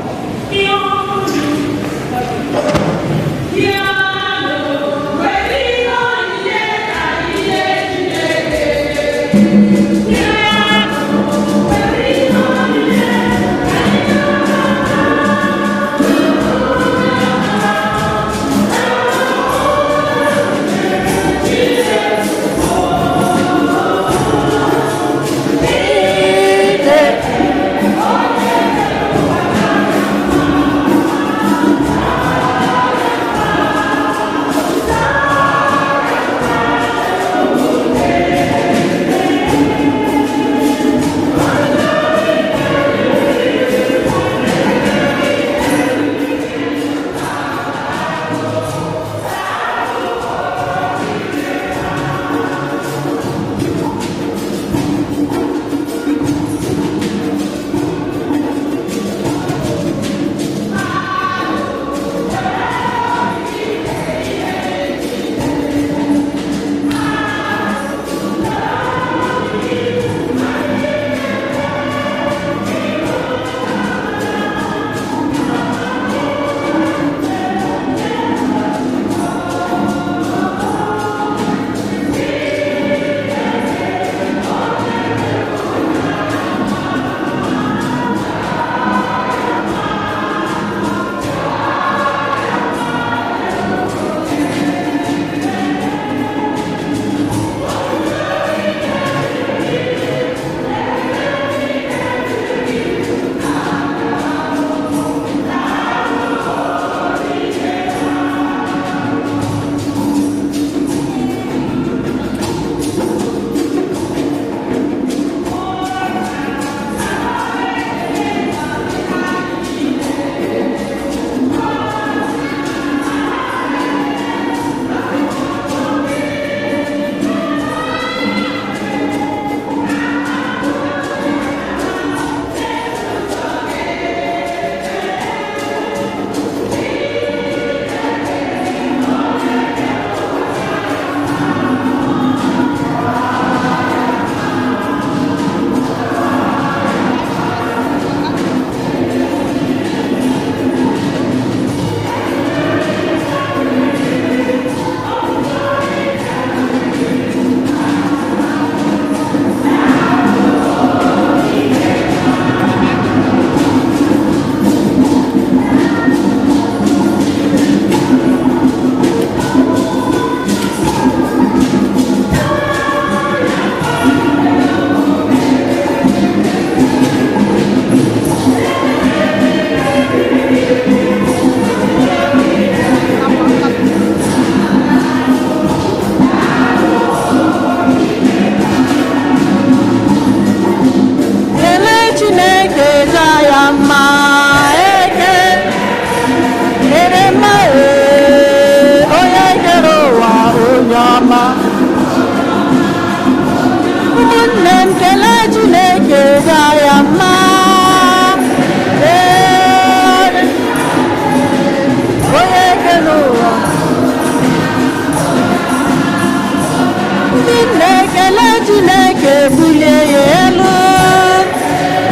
Bulie ya elu.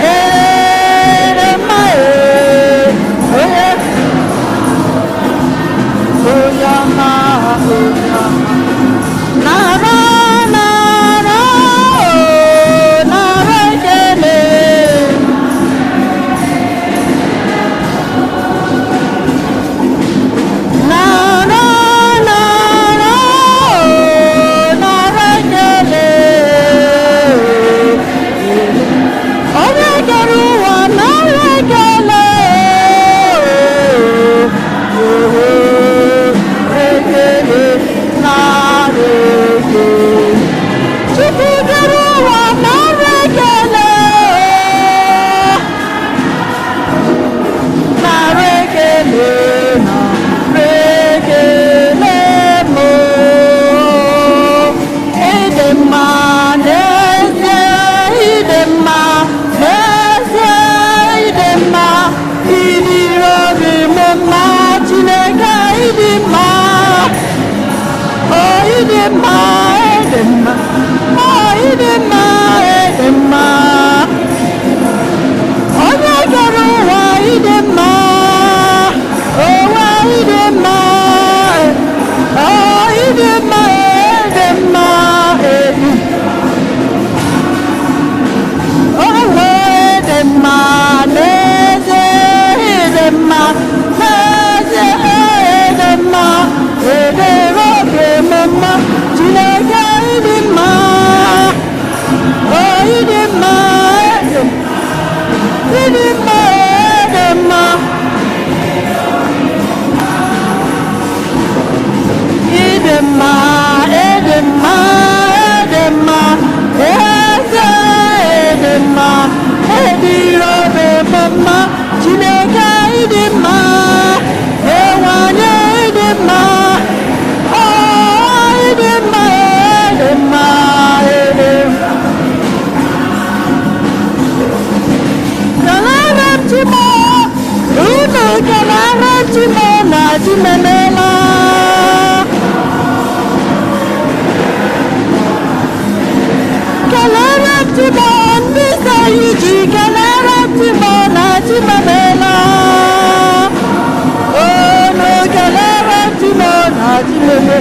Ee, mma ee, onye onye ọma, onye ọma. Nara, nara, o, nara ekele. Nara, nara, o, nara ekele. Onye kere ụwa, nara ekele. Ekele, nara ekele. Chukwu kere ụwa, nara ekele. Nara ekele, nara ekele mụ. Ịdị mma n'ezie, ịdị mma n'ezie, ịdị mma. Ịdịrị obi m mma, Chineke, ịdị mma. O, ịdị mma, ịdị mma. O, ịdị mma, ịdị mma. Onye kere ụwa, ịdị mma. Ụwa, ịdị mma. O, ịdị mma, ịdị mma, ịdị. Ụwa, ịdị mma n'ezie, ịdị mma n'ezie, ịdị mma. Ịdịrị obi m mma, Chineke, ịdị mma. O, ịdị mma, ịdị mma. Ịdị mma, ịdị mma. Ịdị mma, ịdị mma, ịdị mma. Eze, ịdị mma. Ịdịrị obi m mma, Chineke, ịdị mma. Enwanye, ịdị mma. O, ịdị mma, ịdị mma, ịdị mma. Kelere m Chimo, unu kelere m Chimo na Chimemela. Kelere m Chimo, ndị soyi ji, kelere m Chimo na Chimemela. Unu kelere m Chimo na Chimeme.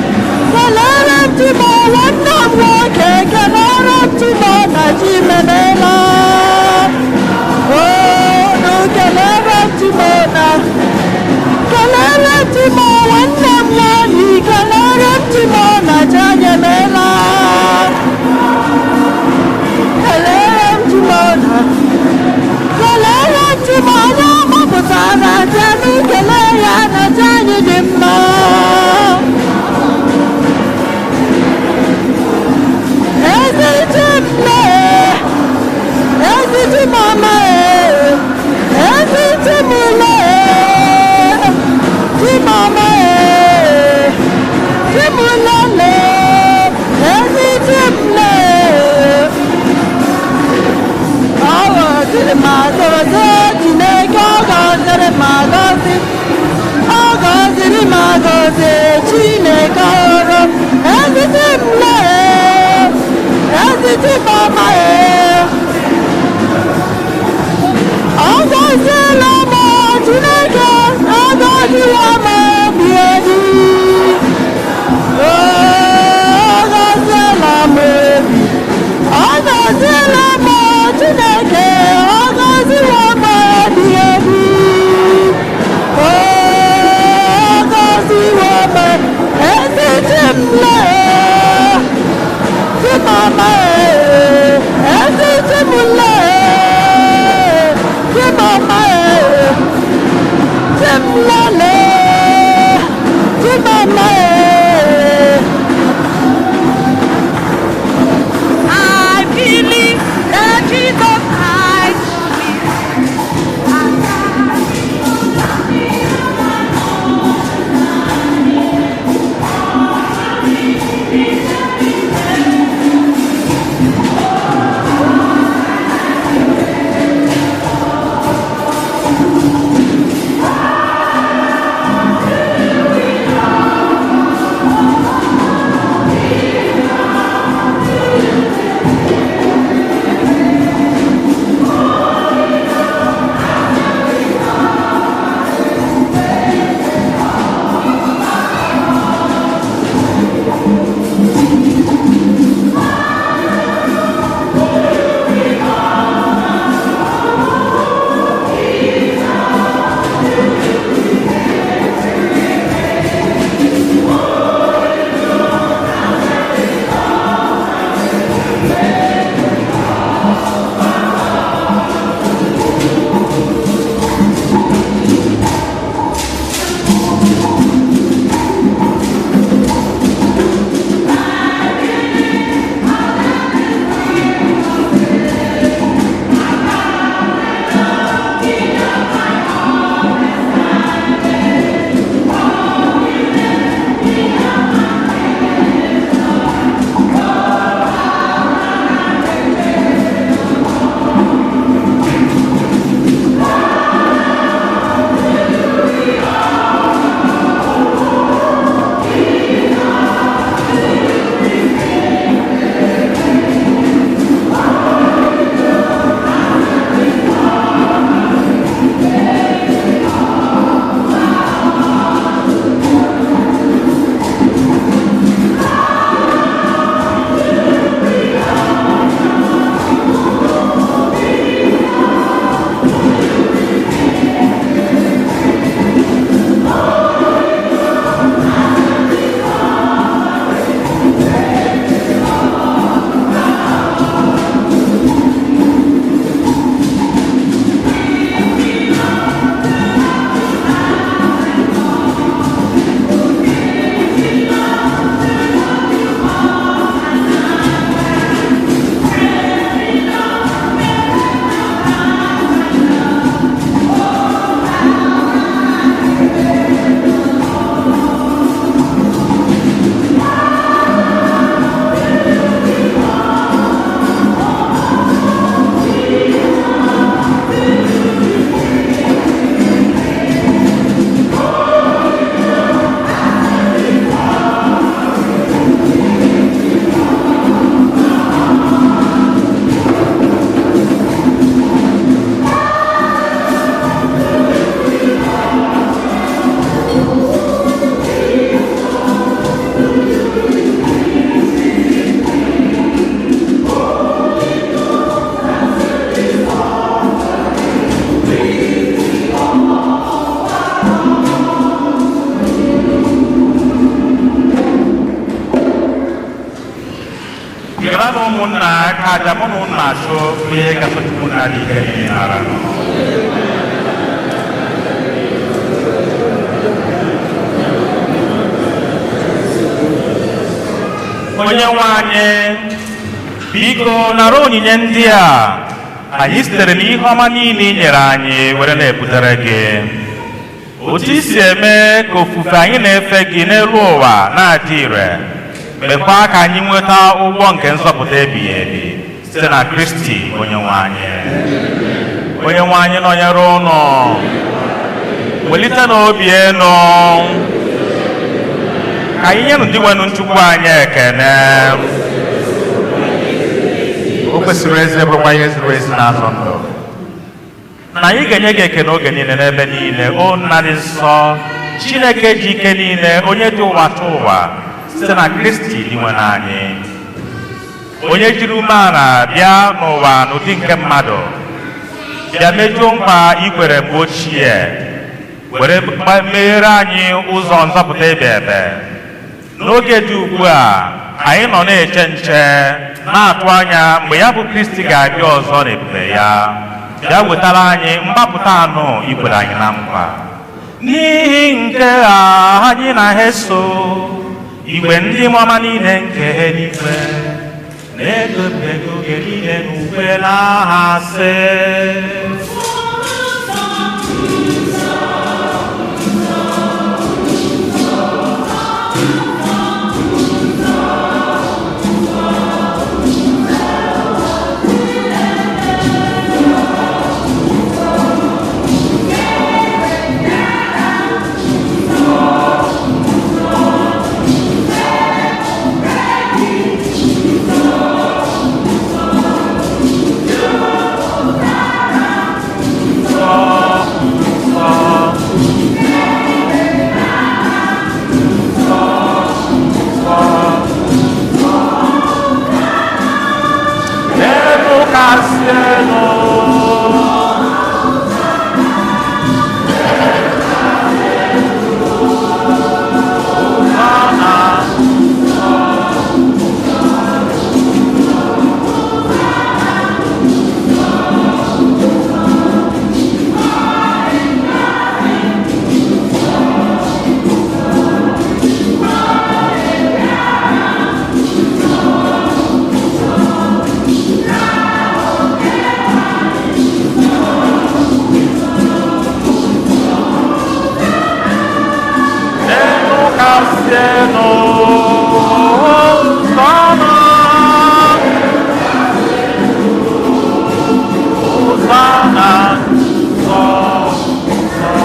Kelere m Chimo, nwanne m nwoke, kelere m Chimo na Chimemela. Unu kelere m Chimo na, kelere m Chimo, nwanne m nwanyị, kelere m Chimo na Chanyemela. Kelere m Chimo na, kelere m Chimo, onye ọgbapụtara jenu kelee ya na chi anyị dị mma. Ezi chi m lee, ezi chi m ọma ee, ezi chi m lee, chi m ọma ee, chi m lelee, ezi chi m lee. Ọ gọziri ma gọzie, Chineke, ọ gọziri ma gọzi, ọ gọziri ma gọzie, Chineke ọrụ. Ezi chi m lee, ezi chi m ọma ee. Ọ gọziela m, Chineke, ọ gọziwo m obi ebi. Ọ gọziela m obi. Ọ gọziela m, Chineke, ọ gọziwo m obi ebi. Ọ gọziwo m, ezi chi m lee, chi m ọma ee, ezi Ụmụnna, ka aja mụ na ụnụ na-achụ bụ ihe kasị Chukwu nna dị ike niile nara. Onye nwe anyị, biko nara onyinye ndị a anyị sitere n'ihe ọma niile i nyere anyị were na-ebutere gị. Otu i si eme ka ofufe anyị na-efe gị n'elu ụwa na-adị ire, mekwa ka anyị nweta ụgwọ nke nzọpụta ebighị ebi site na Kristi onye nwe anyị. Onye nwe anyị nọnyere ụnụ. Welite n'obi enu. Ka anyị nyenụ Dinwenụ Chukwu anyị ekene. O kwesịrị ezi, bụrụkwa ihe ziri ezi na azọ ndụ na anyị ga-enye gị ekene oge niile n'ebe niile, o Nna dị nsọ, Chineke ji ike niile, onye dị ụwa tụ ụwa, site na Kristi Dinwenụ anyị, onye jiri umeala bịa n'ụwa n'ụdị nke mmadụ, bịa mejuo nkwa ikwere mgbe ochie, were meghere anyị ụzọ nzọpụta ebe ebe. N'oge dị ugbu a, anyị nọ na-eche nche, na-atụ anya mgbe ya bụ Kristi ga-abịa ọzọ n'ebube ya, bịa wetara anyị mgbapụta anụ ikwere anyị na nkwa. N'ihi nke a, anyị na ha eso igwe ndị mmụọ niile nke eluigwe na-eto ebube gị oge niile n'ukwe n'aha sị: N'elu kasị elu. Hosana. N'elu kasị elu. Hosana. Hosana. Nsọ, nsọ.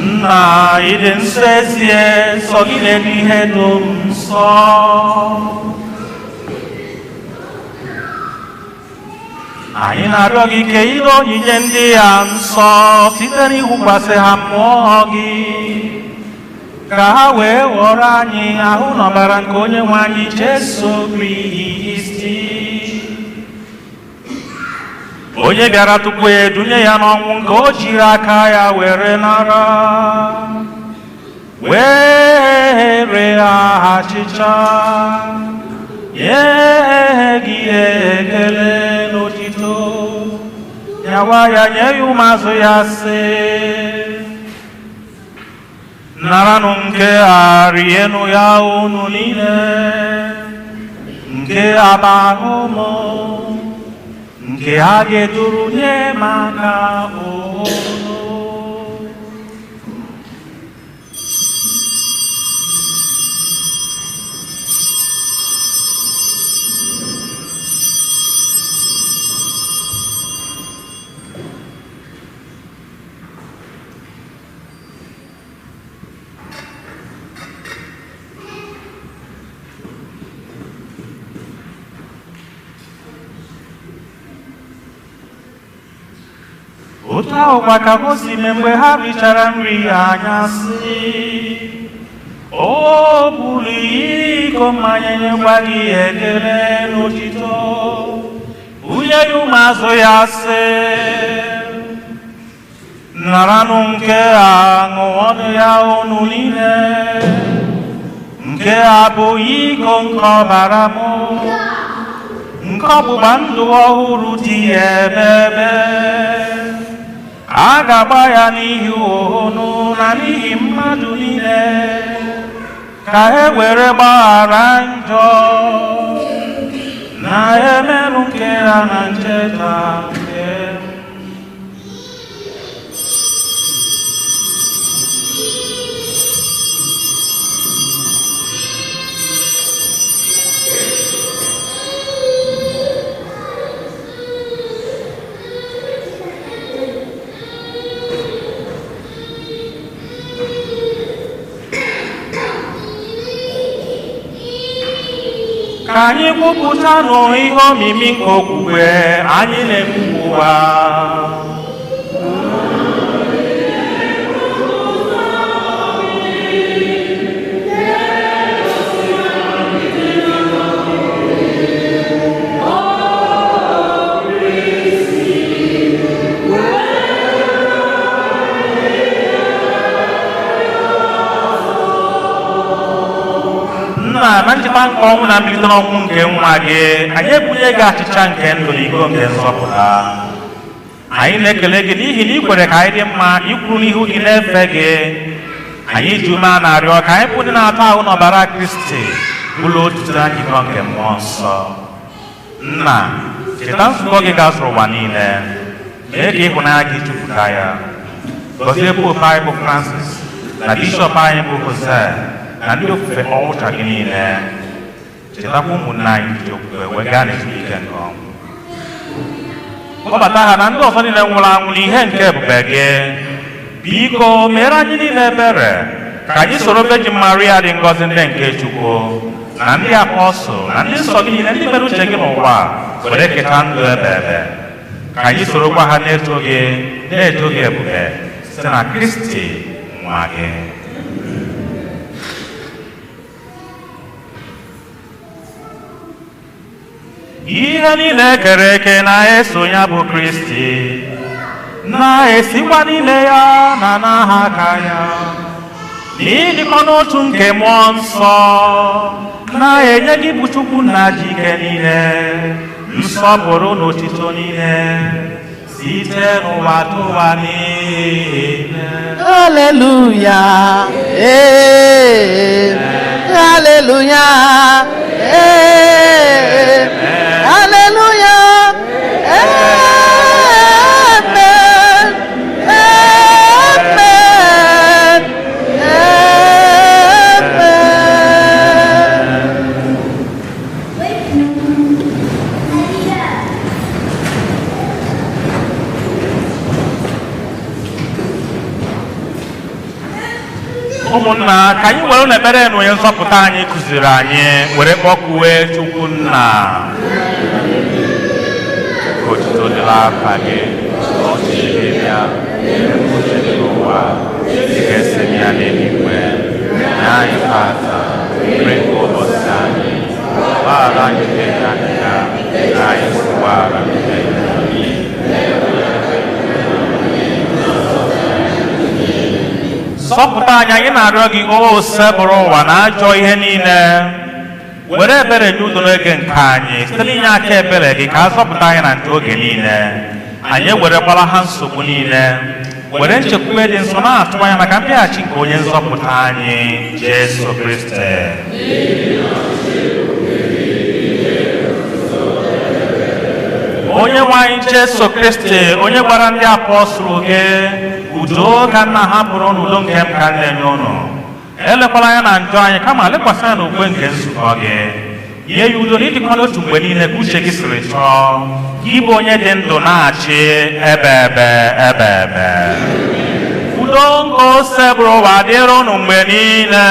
Nna, ịdị nsọ ezie, nsọ gị na-eme ihe dum nsọ. Anyị na-arịọ gị ka ile onyinye ndị ya nsọ site n'ịwụkwasị ha mmụọ gị, ka ha wee ghọrọ anyị ahụ na ọbara nke onye nwe anyị Jesu Kristi, onye bịara tupu edunye ya n'ọnwụ nke o jiri aka ya were nara, were achịcha, nye gị ekele n'otito, nyawa ya, nye ya ụmụazụ ya, sị: "Naranụ nke a, rienụ ya unu niile. Nke a bụ ahụ m nke a ga-eduru nye maka unu." Otu ahụkwa ka o si mee mgbe ha richara nri anyasị. O buru iko mmanya, nyekwa gị ekele n'otito, bunye ya ụmụazụ ya, sị: "Naranụ nke a, ṅụọnụ ya unu niile. Nke a bụ iko nke ọbara m, nke ọgbụgba ndụ ọhụrụ dị ebebe. A ga-agba ya n'ihi unu na n'ihi mmadụ niile, ka e were gbaghara njọ. Na-emenụ nke a na ncheta nke m." Ka anyị kwupụtanụ ihe omimi nke okwukwe anyị na-ekwu ụwa. Nna, na ncheta nke ọnwụ na mbilite n'ọnwụ nke nwa gị, anyị ebunye gị achịcha nke ndụ na iko nke nzọpụta. Anyị na-ekele gị n'ihi na ị kwere ka anyị dị mma ikwuru n'ihu gị na-efe gị. Anyị ji ume a na-arịọ ka anyị bụ ndị na-atọ ahụ n'ọbara Kristi, bụrụ otuto na njikọ nke Mmụọ Nsọ. Nna, cheta nzukọ gị gazuru ụwa niile, mee ka ịhụnanya gị jupụta ya. Gọzie Pope anyị bụ Francis, na Bishọp anyị bụ Jose, na ndị ofufe ọwụcha gị niile. Chetakwa ụmụnne anyị ji okwukwe wee gaa n'ezumike nke ọnwụ. Kpọbata ha na ndị ọzọ niile nwụrụ anwụ n'ihe nke ebube gị. Biko, mere anyị niile ebere, ka anyị soro Virgin Maria dị ngọzi, ndị nke Chukwu, na ndị apọstụl na ndị nsọ gị niile, ndị mere uche gị n'ụwa, were keta ndụ ebe ebe. Ka anyị sorokwa ha na-eto gị, na-eto gị ebube, site na Kristi nwa gị. Ihe niile ekere eke na-eso ya bụ Kristi, na-esikwa n'ime ya na n'aha aka ya, n'ịdịkọ n'otu nke Mmụọ Nsọ, na-enye gị bụ Chukwu nna ji ike niile nsọpụrụ na otito niile site n'ụwa tụwa niile. Hallelujah. Hey. Hallelujah. Hey. Hallelujah. Amen. Amen. Amen. Ụmụnna, ka anyị were n'ekpere na onye nzọpụta anyị kụziri anyị were kpọkuwe Chukwu Nna. Ka otuto dịrị afa gị, ka ọchịchị gị bịa, uche gị n'ụwa dịka esi eme ya n'eluigwe. Nye anyị tata nri nke ụbọchị anyị. Gbaghara anyị mmehie anyị, ka anyị si gbaghara mmehie anyị. Zọpụta anyị, anyị na-arịọ gị, Osebụrụwa, na ajọ ihe niile. Were ebere nye udo n'oge nke anyị. Site n'inye aka ebere gị, ka a zọpụta anyị na njọ oge niile, anyị ewerekwala ha nsogbu niile, were nchekwube dị nsọ na-atụ anya maka mbịaghachi nke onye nzọpụta anyị Jesu Kristi. Onye nwe anyị Jesu Kristi, onye gwara ndị apọstụl gị, "Udo ka nna hapụrụ, n'udo nke m ka m na-enye ụnụ," elekwala anya na njọ anyị, kama lekwasị anya n'okwukwe nke nzukọ gị. Nye ya udo na ịdịkọ n'otu mgbe niile ka uche gị siri chọọ, gị bụ onye dị ndụ na-achị ebe ebe ebe ebe. Udo nke Osebụrụwa dịrị ụnụ mgbe niile.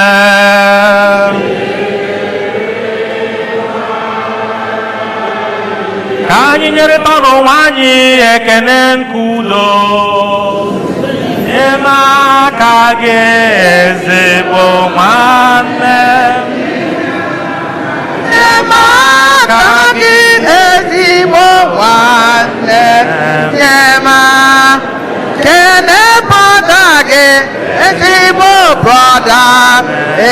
Ka anyị nyerịta n'onwe anyị ekene nke udo. Nye m aka gị, ezigbo nwanne m. Nye m aka gị, ezigbo nwanne. Nye m kene brother gị, ezigbo brother.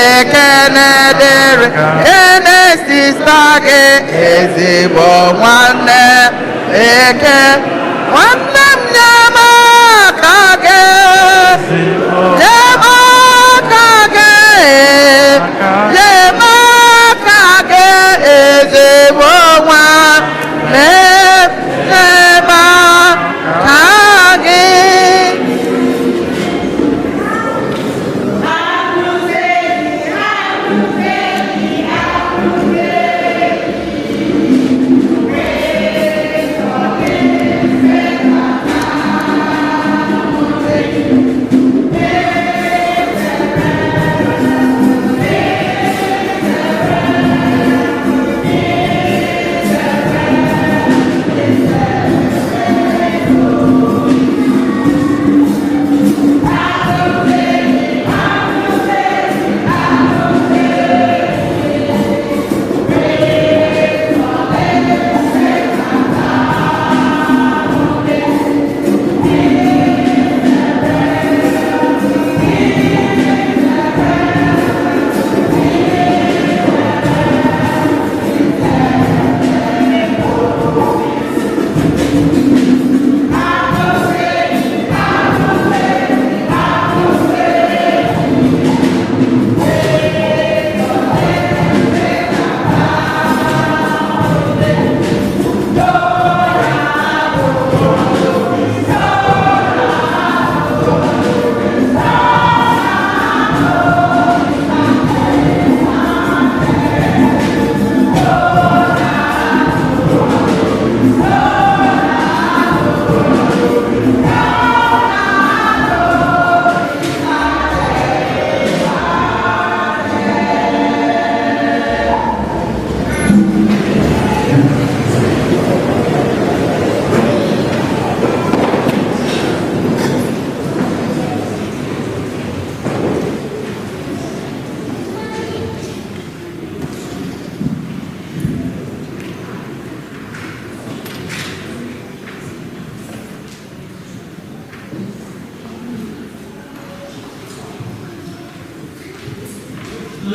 Ekene dịrị. Kene sister gị, ezigbo nwanne. Eke nwanne m, nye m aka gị. Nye m aka gị. Nye m aka gị, ezigbo nwanne. Nye m aka gị.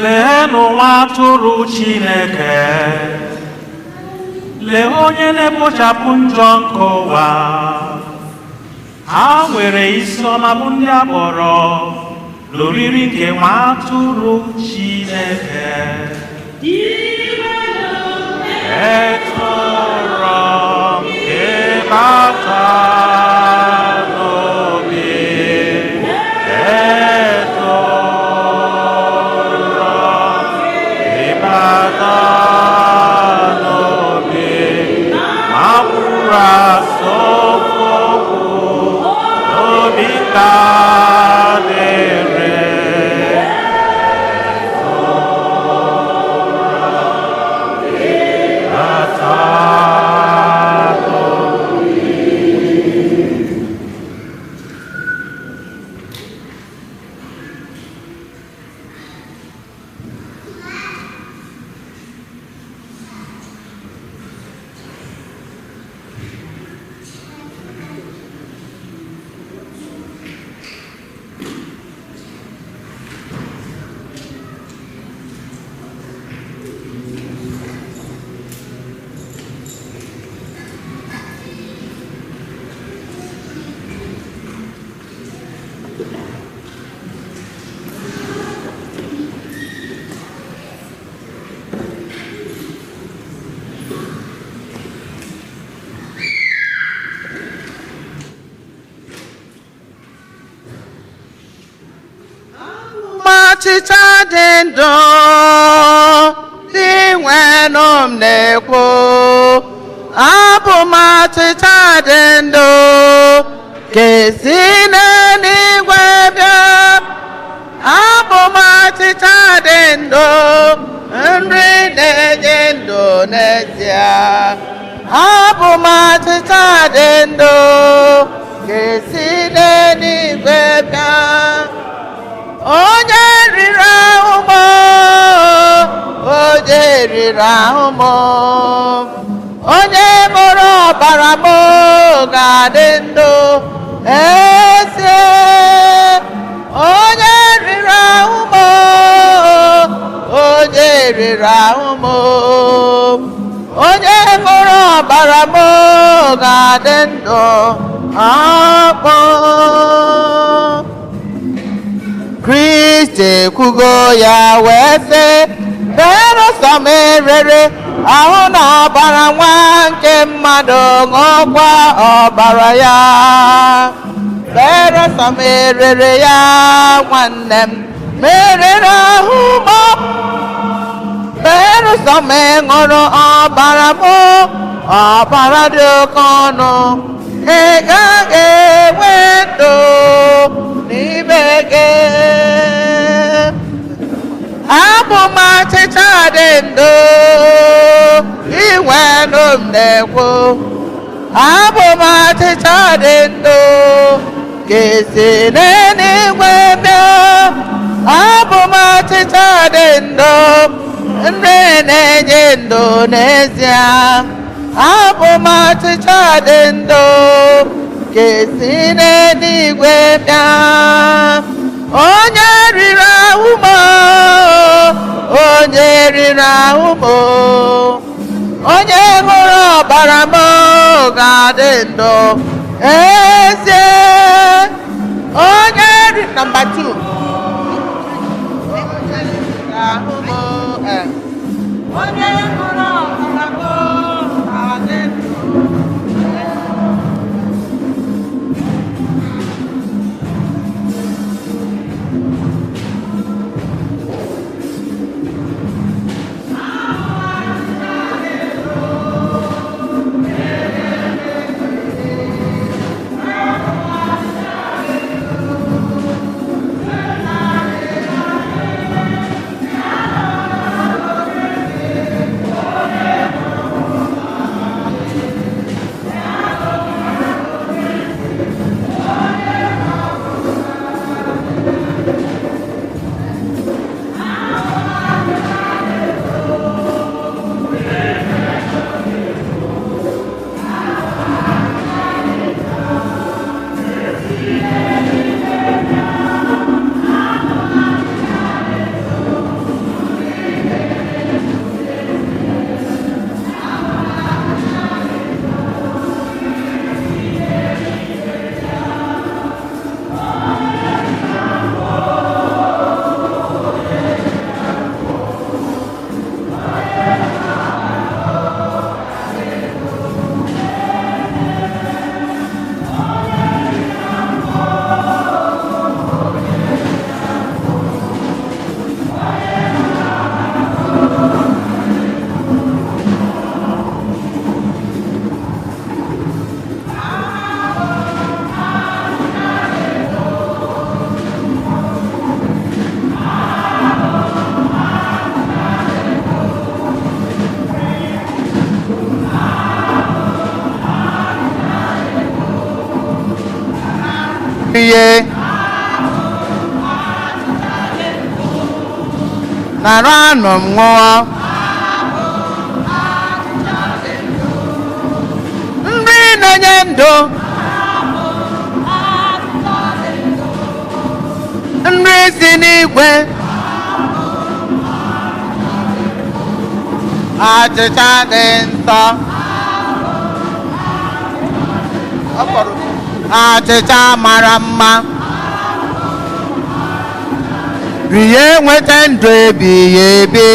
Leenụ nwa atụrụ Chineke, lee onye na-ekpochapụ njọ nke ụwa. Ha nwere isi ọma bụ ndị a kpọrọ n'oriri nke nwa atụrụ Chineke. Etoro m ịbata n'obi, etoro m ịbata n'obi, ma bụrụ asọmpi n'obi ka dịrị. Achịcha dị ndụ dị nwenụ m na-ekwu, abụ m achịcha dị ndụ ka esi n'eluigwe bịa. Abụ m achịcha dị ndụ, nri na-enye ndụ n'ezie. Abụ m achịcha dị ndụ ka esi n'eluigwe. riri ahụ m, onye ṅụrụ ọbara m ga-adị ndụ. Ezie, onye riri ahụ m, onye riri ahụ m, onye ṅụrụ ọbara m ga-adị ndụ. Akpọ Kristi ekwugo ya wee sị, belụsọ m erere ahụ na ọbara nwa nke mmadụ, ṅụọkwa ọbara ya. Belụsọ m erere ya, nwanne m, merere ahụ m, belụsọ m ṅụrụ ọbara m, ọbara dị oke ọnụ, ị gaghị enwe ndụ n'ime gị. Abụ m achịcha dị ndụ, inwenụ m na-ekwu. Abụ m achịcha dị ndụ, ka esi n'eluigwe bịa. Abụ m achịcha dị ndụ, nri na-enye ndụ n'ezie. Abụ m achịcha dị ndụ, ka esi n'eluigwe bịa. Onye riri ahụ m, onye riri ahụ m, onye ṅụrụ ọbara m ga-adị ndụ. Ezie, onye ri number 2. Ahụ m, onye ṅụrụ ọbara m ga-adị ndụ. Ihe nara anụ m ṅụọ nri na-enye ndụ, nri si n'igwe, achịcha dị nsọ, achịcha mara mma, rie nweta ndụ ebighị ebi.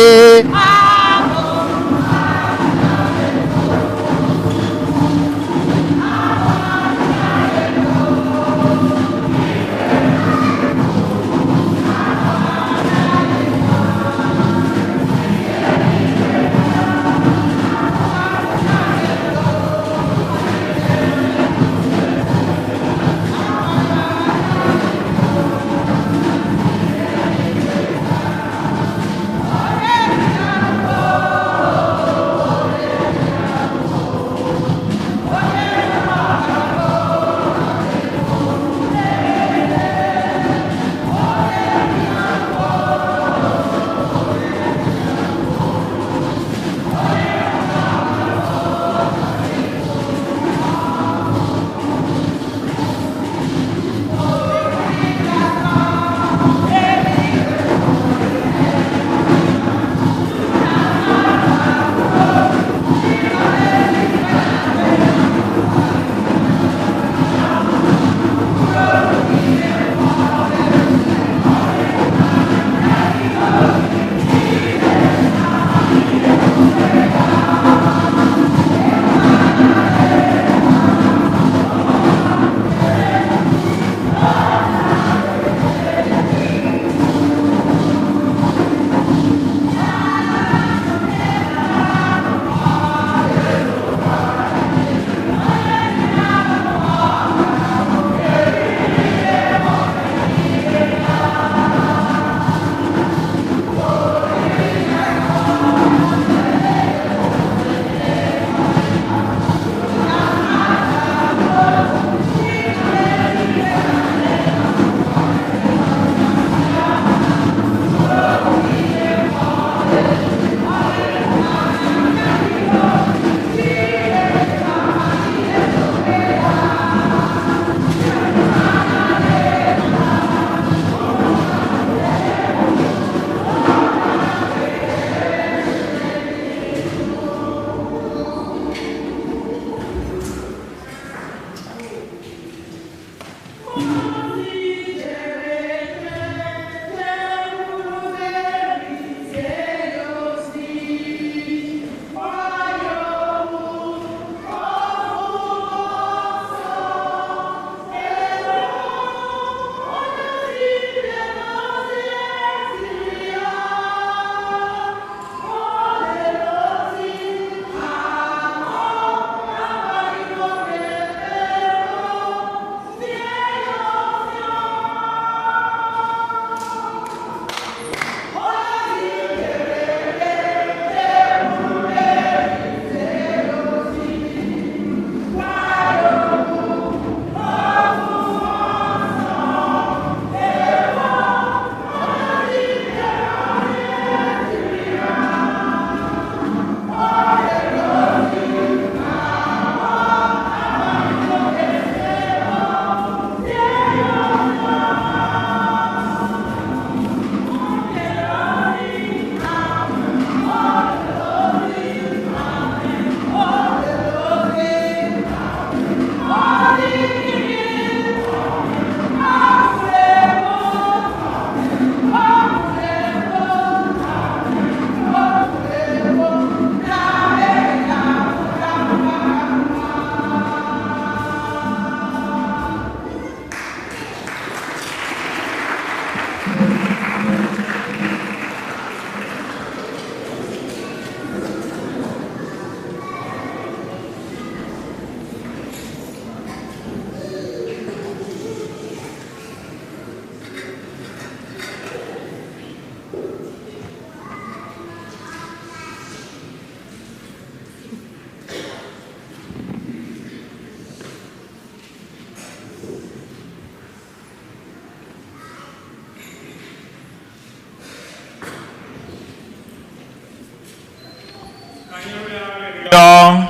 Arịrịọ.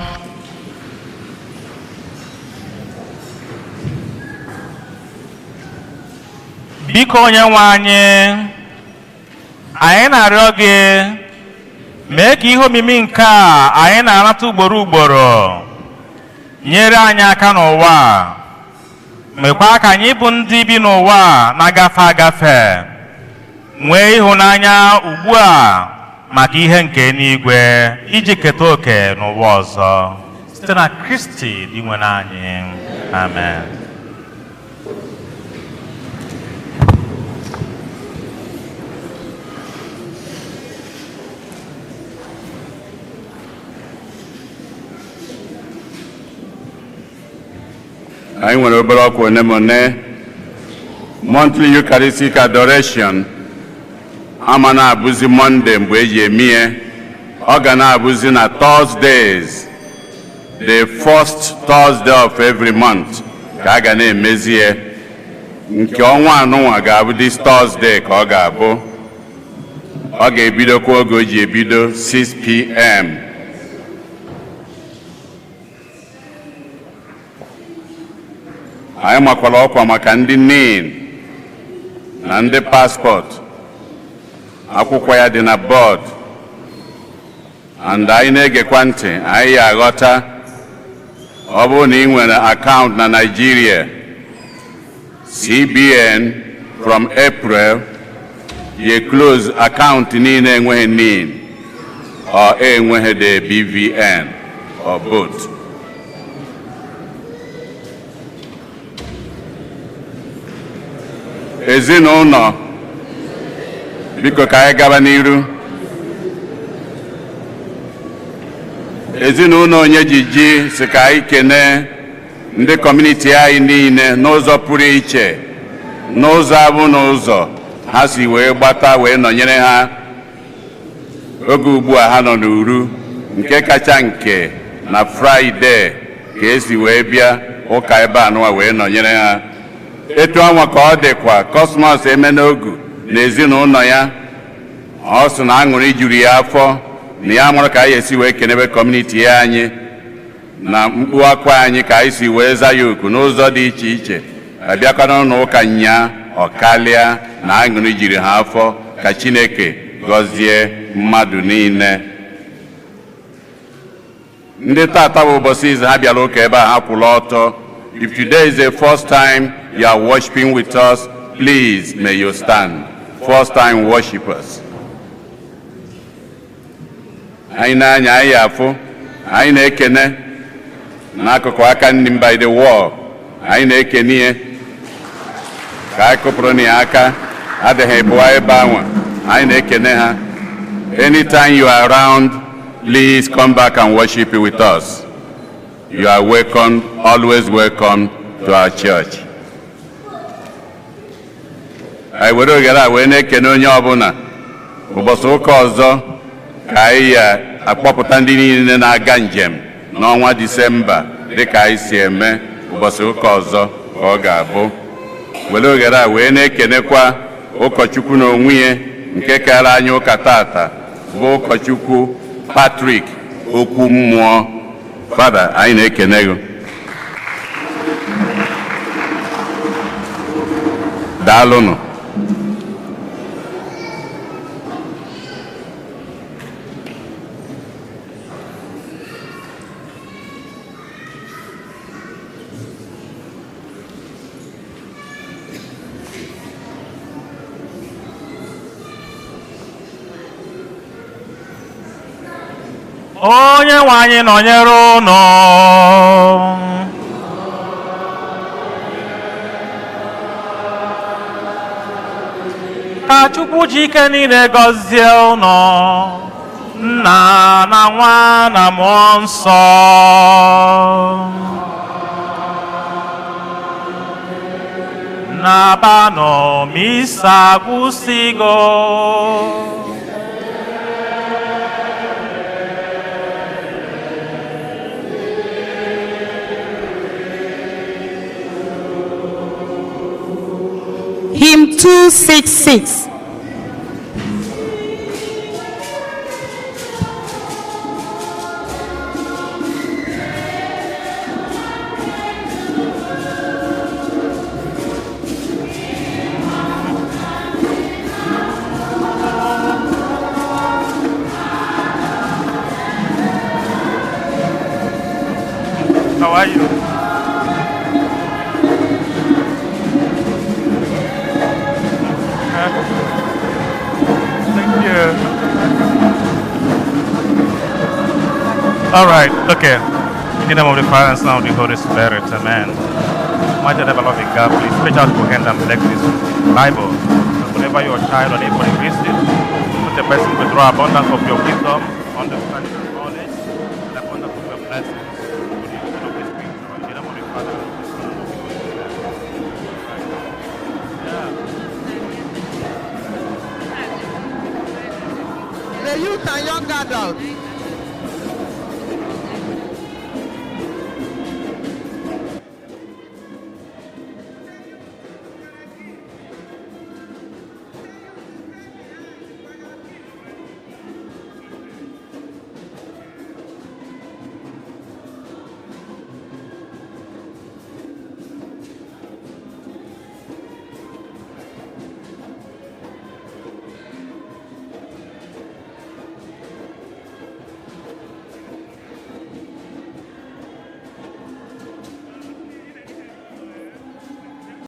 Biko, onye nwe anyị, anyị na-arịọ gị, mee ka ihe omimi nke a anyị na-anata ugboro ugboro nyere anyị aka n'ụwa a. Mekwa ka anyị bụ ndị bi n'ụwa a na-agafe agafe nwee ịhụnanya ugbu a maka ihe nke n'igwe iji keta oke n'ụwa ọzọ, site na Kristi dị nwere anyị. Amen. Anyị nwere obere ọkwa one ma one. Monthly Eucharistic Adoration ama na-abụzi Monday mgbe eji eme ihe, ọ ga na-abụzi na Thursdays, the first Thursday of every month ka a ga na-emezi ya. Nke ọnwa anụnwa ga-abụ this Thursday ka ọ ga-abụ. Ọ ga-ebidokwa oge o ji ebido, 6 p.m. Anyị makwara ọkwa maka ndị NIN na ndị passport. Akwụkwọ ya dị na board, and anyị na-egekwa ntị, anyị ya aghọta. Ọ bụrụ na ị nwere account na Nigeria, CBN from April ya close account niile enweghị NIN or enweghị the BVN or both. Ezinụlọ, biko, ka anyị gaba n'iru. Ezinụlọ onye ji ji si ka anyị kene ndị community anyị niile n'ụzọ pụrụ iche, n'ụzọ abụ n'ụzọ ha si wee gbata wee nọnyere ha oge ugbu a ha nọ n'uru, nke kacha nke na Friday ka esi wee bịa ụka ebe anụwa wee nọnyere ha. Etu anwa ka ọ dịkwa Cosmos Emenogu na ezinụlọ ya. Ọ sị na aṅụrị juru ya afọ na ya mụrụ ka anyị esi wee kenebe community ya anyị na mkpu akwa anyị, ka anyị si wee za ya oku n'ụzọ dị iche iche, abịakwa n'ụlọ ụka nya ọkalịa na aṅụrị jiri ha afọ. Ka Chineke gọzie mmadụ niile. Ndị tata bụ ụbọchị izu ha bịara ụka ebe a, ha kwụrụ ọtọ. If today is the first time you are worshiping with us, please may you stand. First time worshipers. Anyị na-anya anyị afụ, anyị na-ekene n'akụkụ aka nri m by the wall. Anyị na-ekene ihe ka anyị kụpụrụ na ya aka adịghị bụọ ebe anwa. Anyị na-ekene ha. Anytime you are around, please come back and worship with us. You are welcome, always welcome to our church. Anyị were oghere a wee na-ekene onye ọbụla. Ụbọchị ụka ọzọ ka anyị ya akpọpụta ndị niile na-aga njem n'ọnwa Disemba, dịka anyị si eme. Ụbọchị ụka ọzọ ka ọ ga-abụ. Were oghere a wee na-ekenekwa ụkọchukwu na onwe ya nke kara anyị ụka tata, bụ ụkọchukwu Patrick Okwu Mmụọ. Fada, anyị na-ekene gị. Daalụnụ. Onye nwe anyị nọnyere ụnụ. Ka Chukwu ji ike niile gọzie ụnụ, Nna na Nwa na Mmụọ Nsọ. Nabanụ, misa gwụsịgo. Hymn 266. How are you? Thank you. All right, okay. In the name of the Father, and Son, and of the Holy Spirit, amen. Mighty and ever-loving God, please stretch out your hand and bless this Bible. And whenever your child or anybody reads it, put a person to draw abundance of your wisdom, understanding, and knowledge, and abundance of your blessings. To the use of this scripture. In the name of the Father, and of the Son, and of the Holy Spirit. Yeah. The youth and young adults.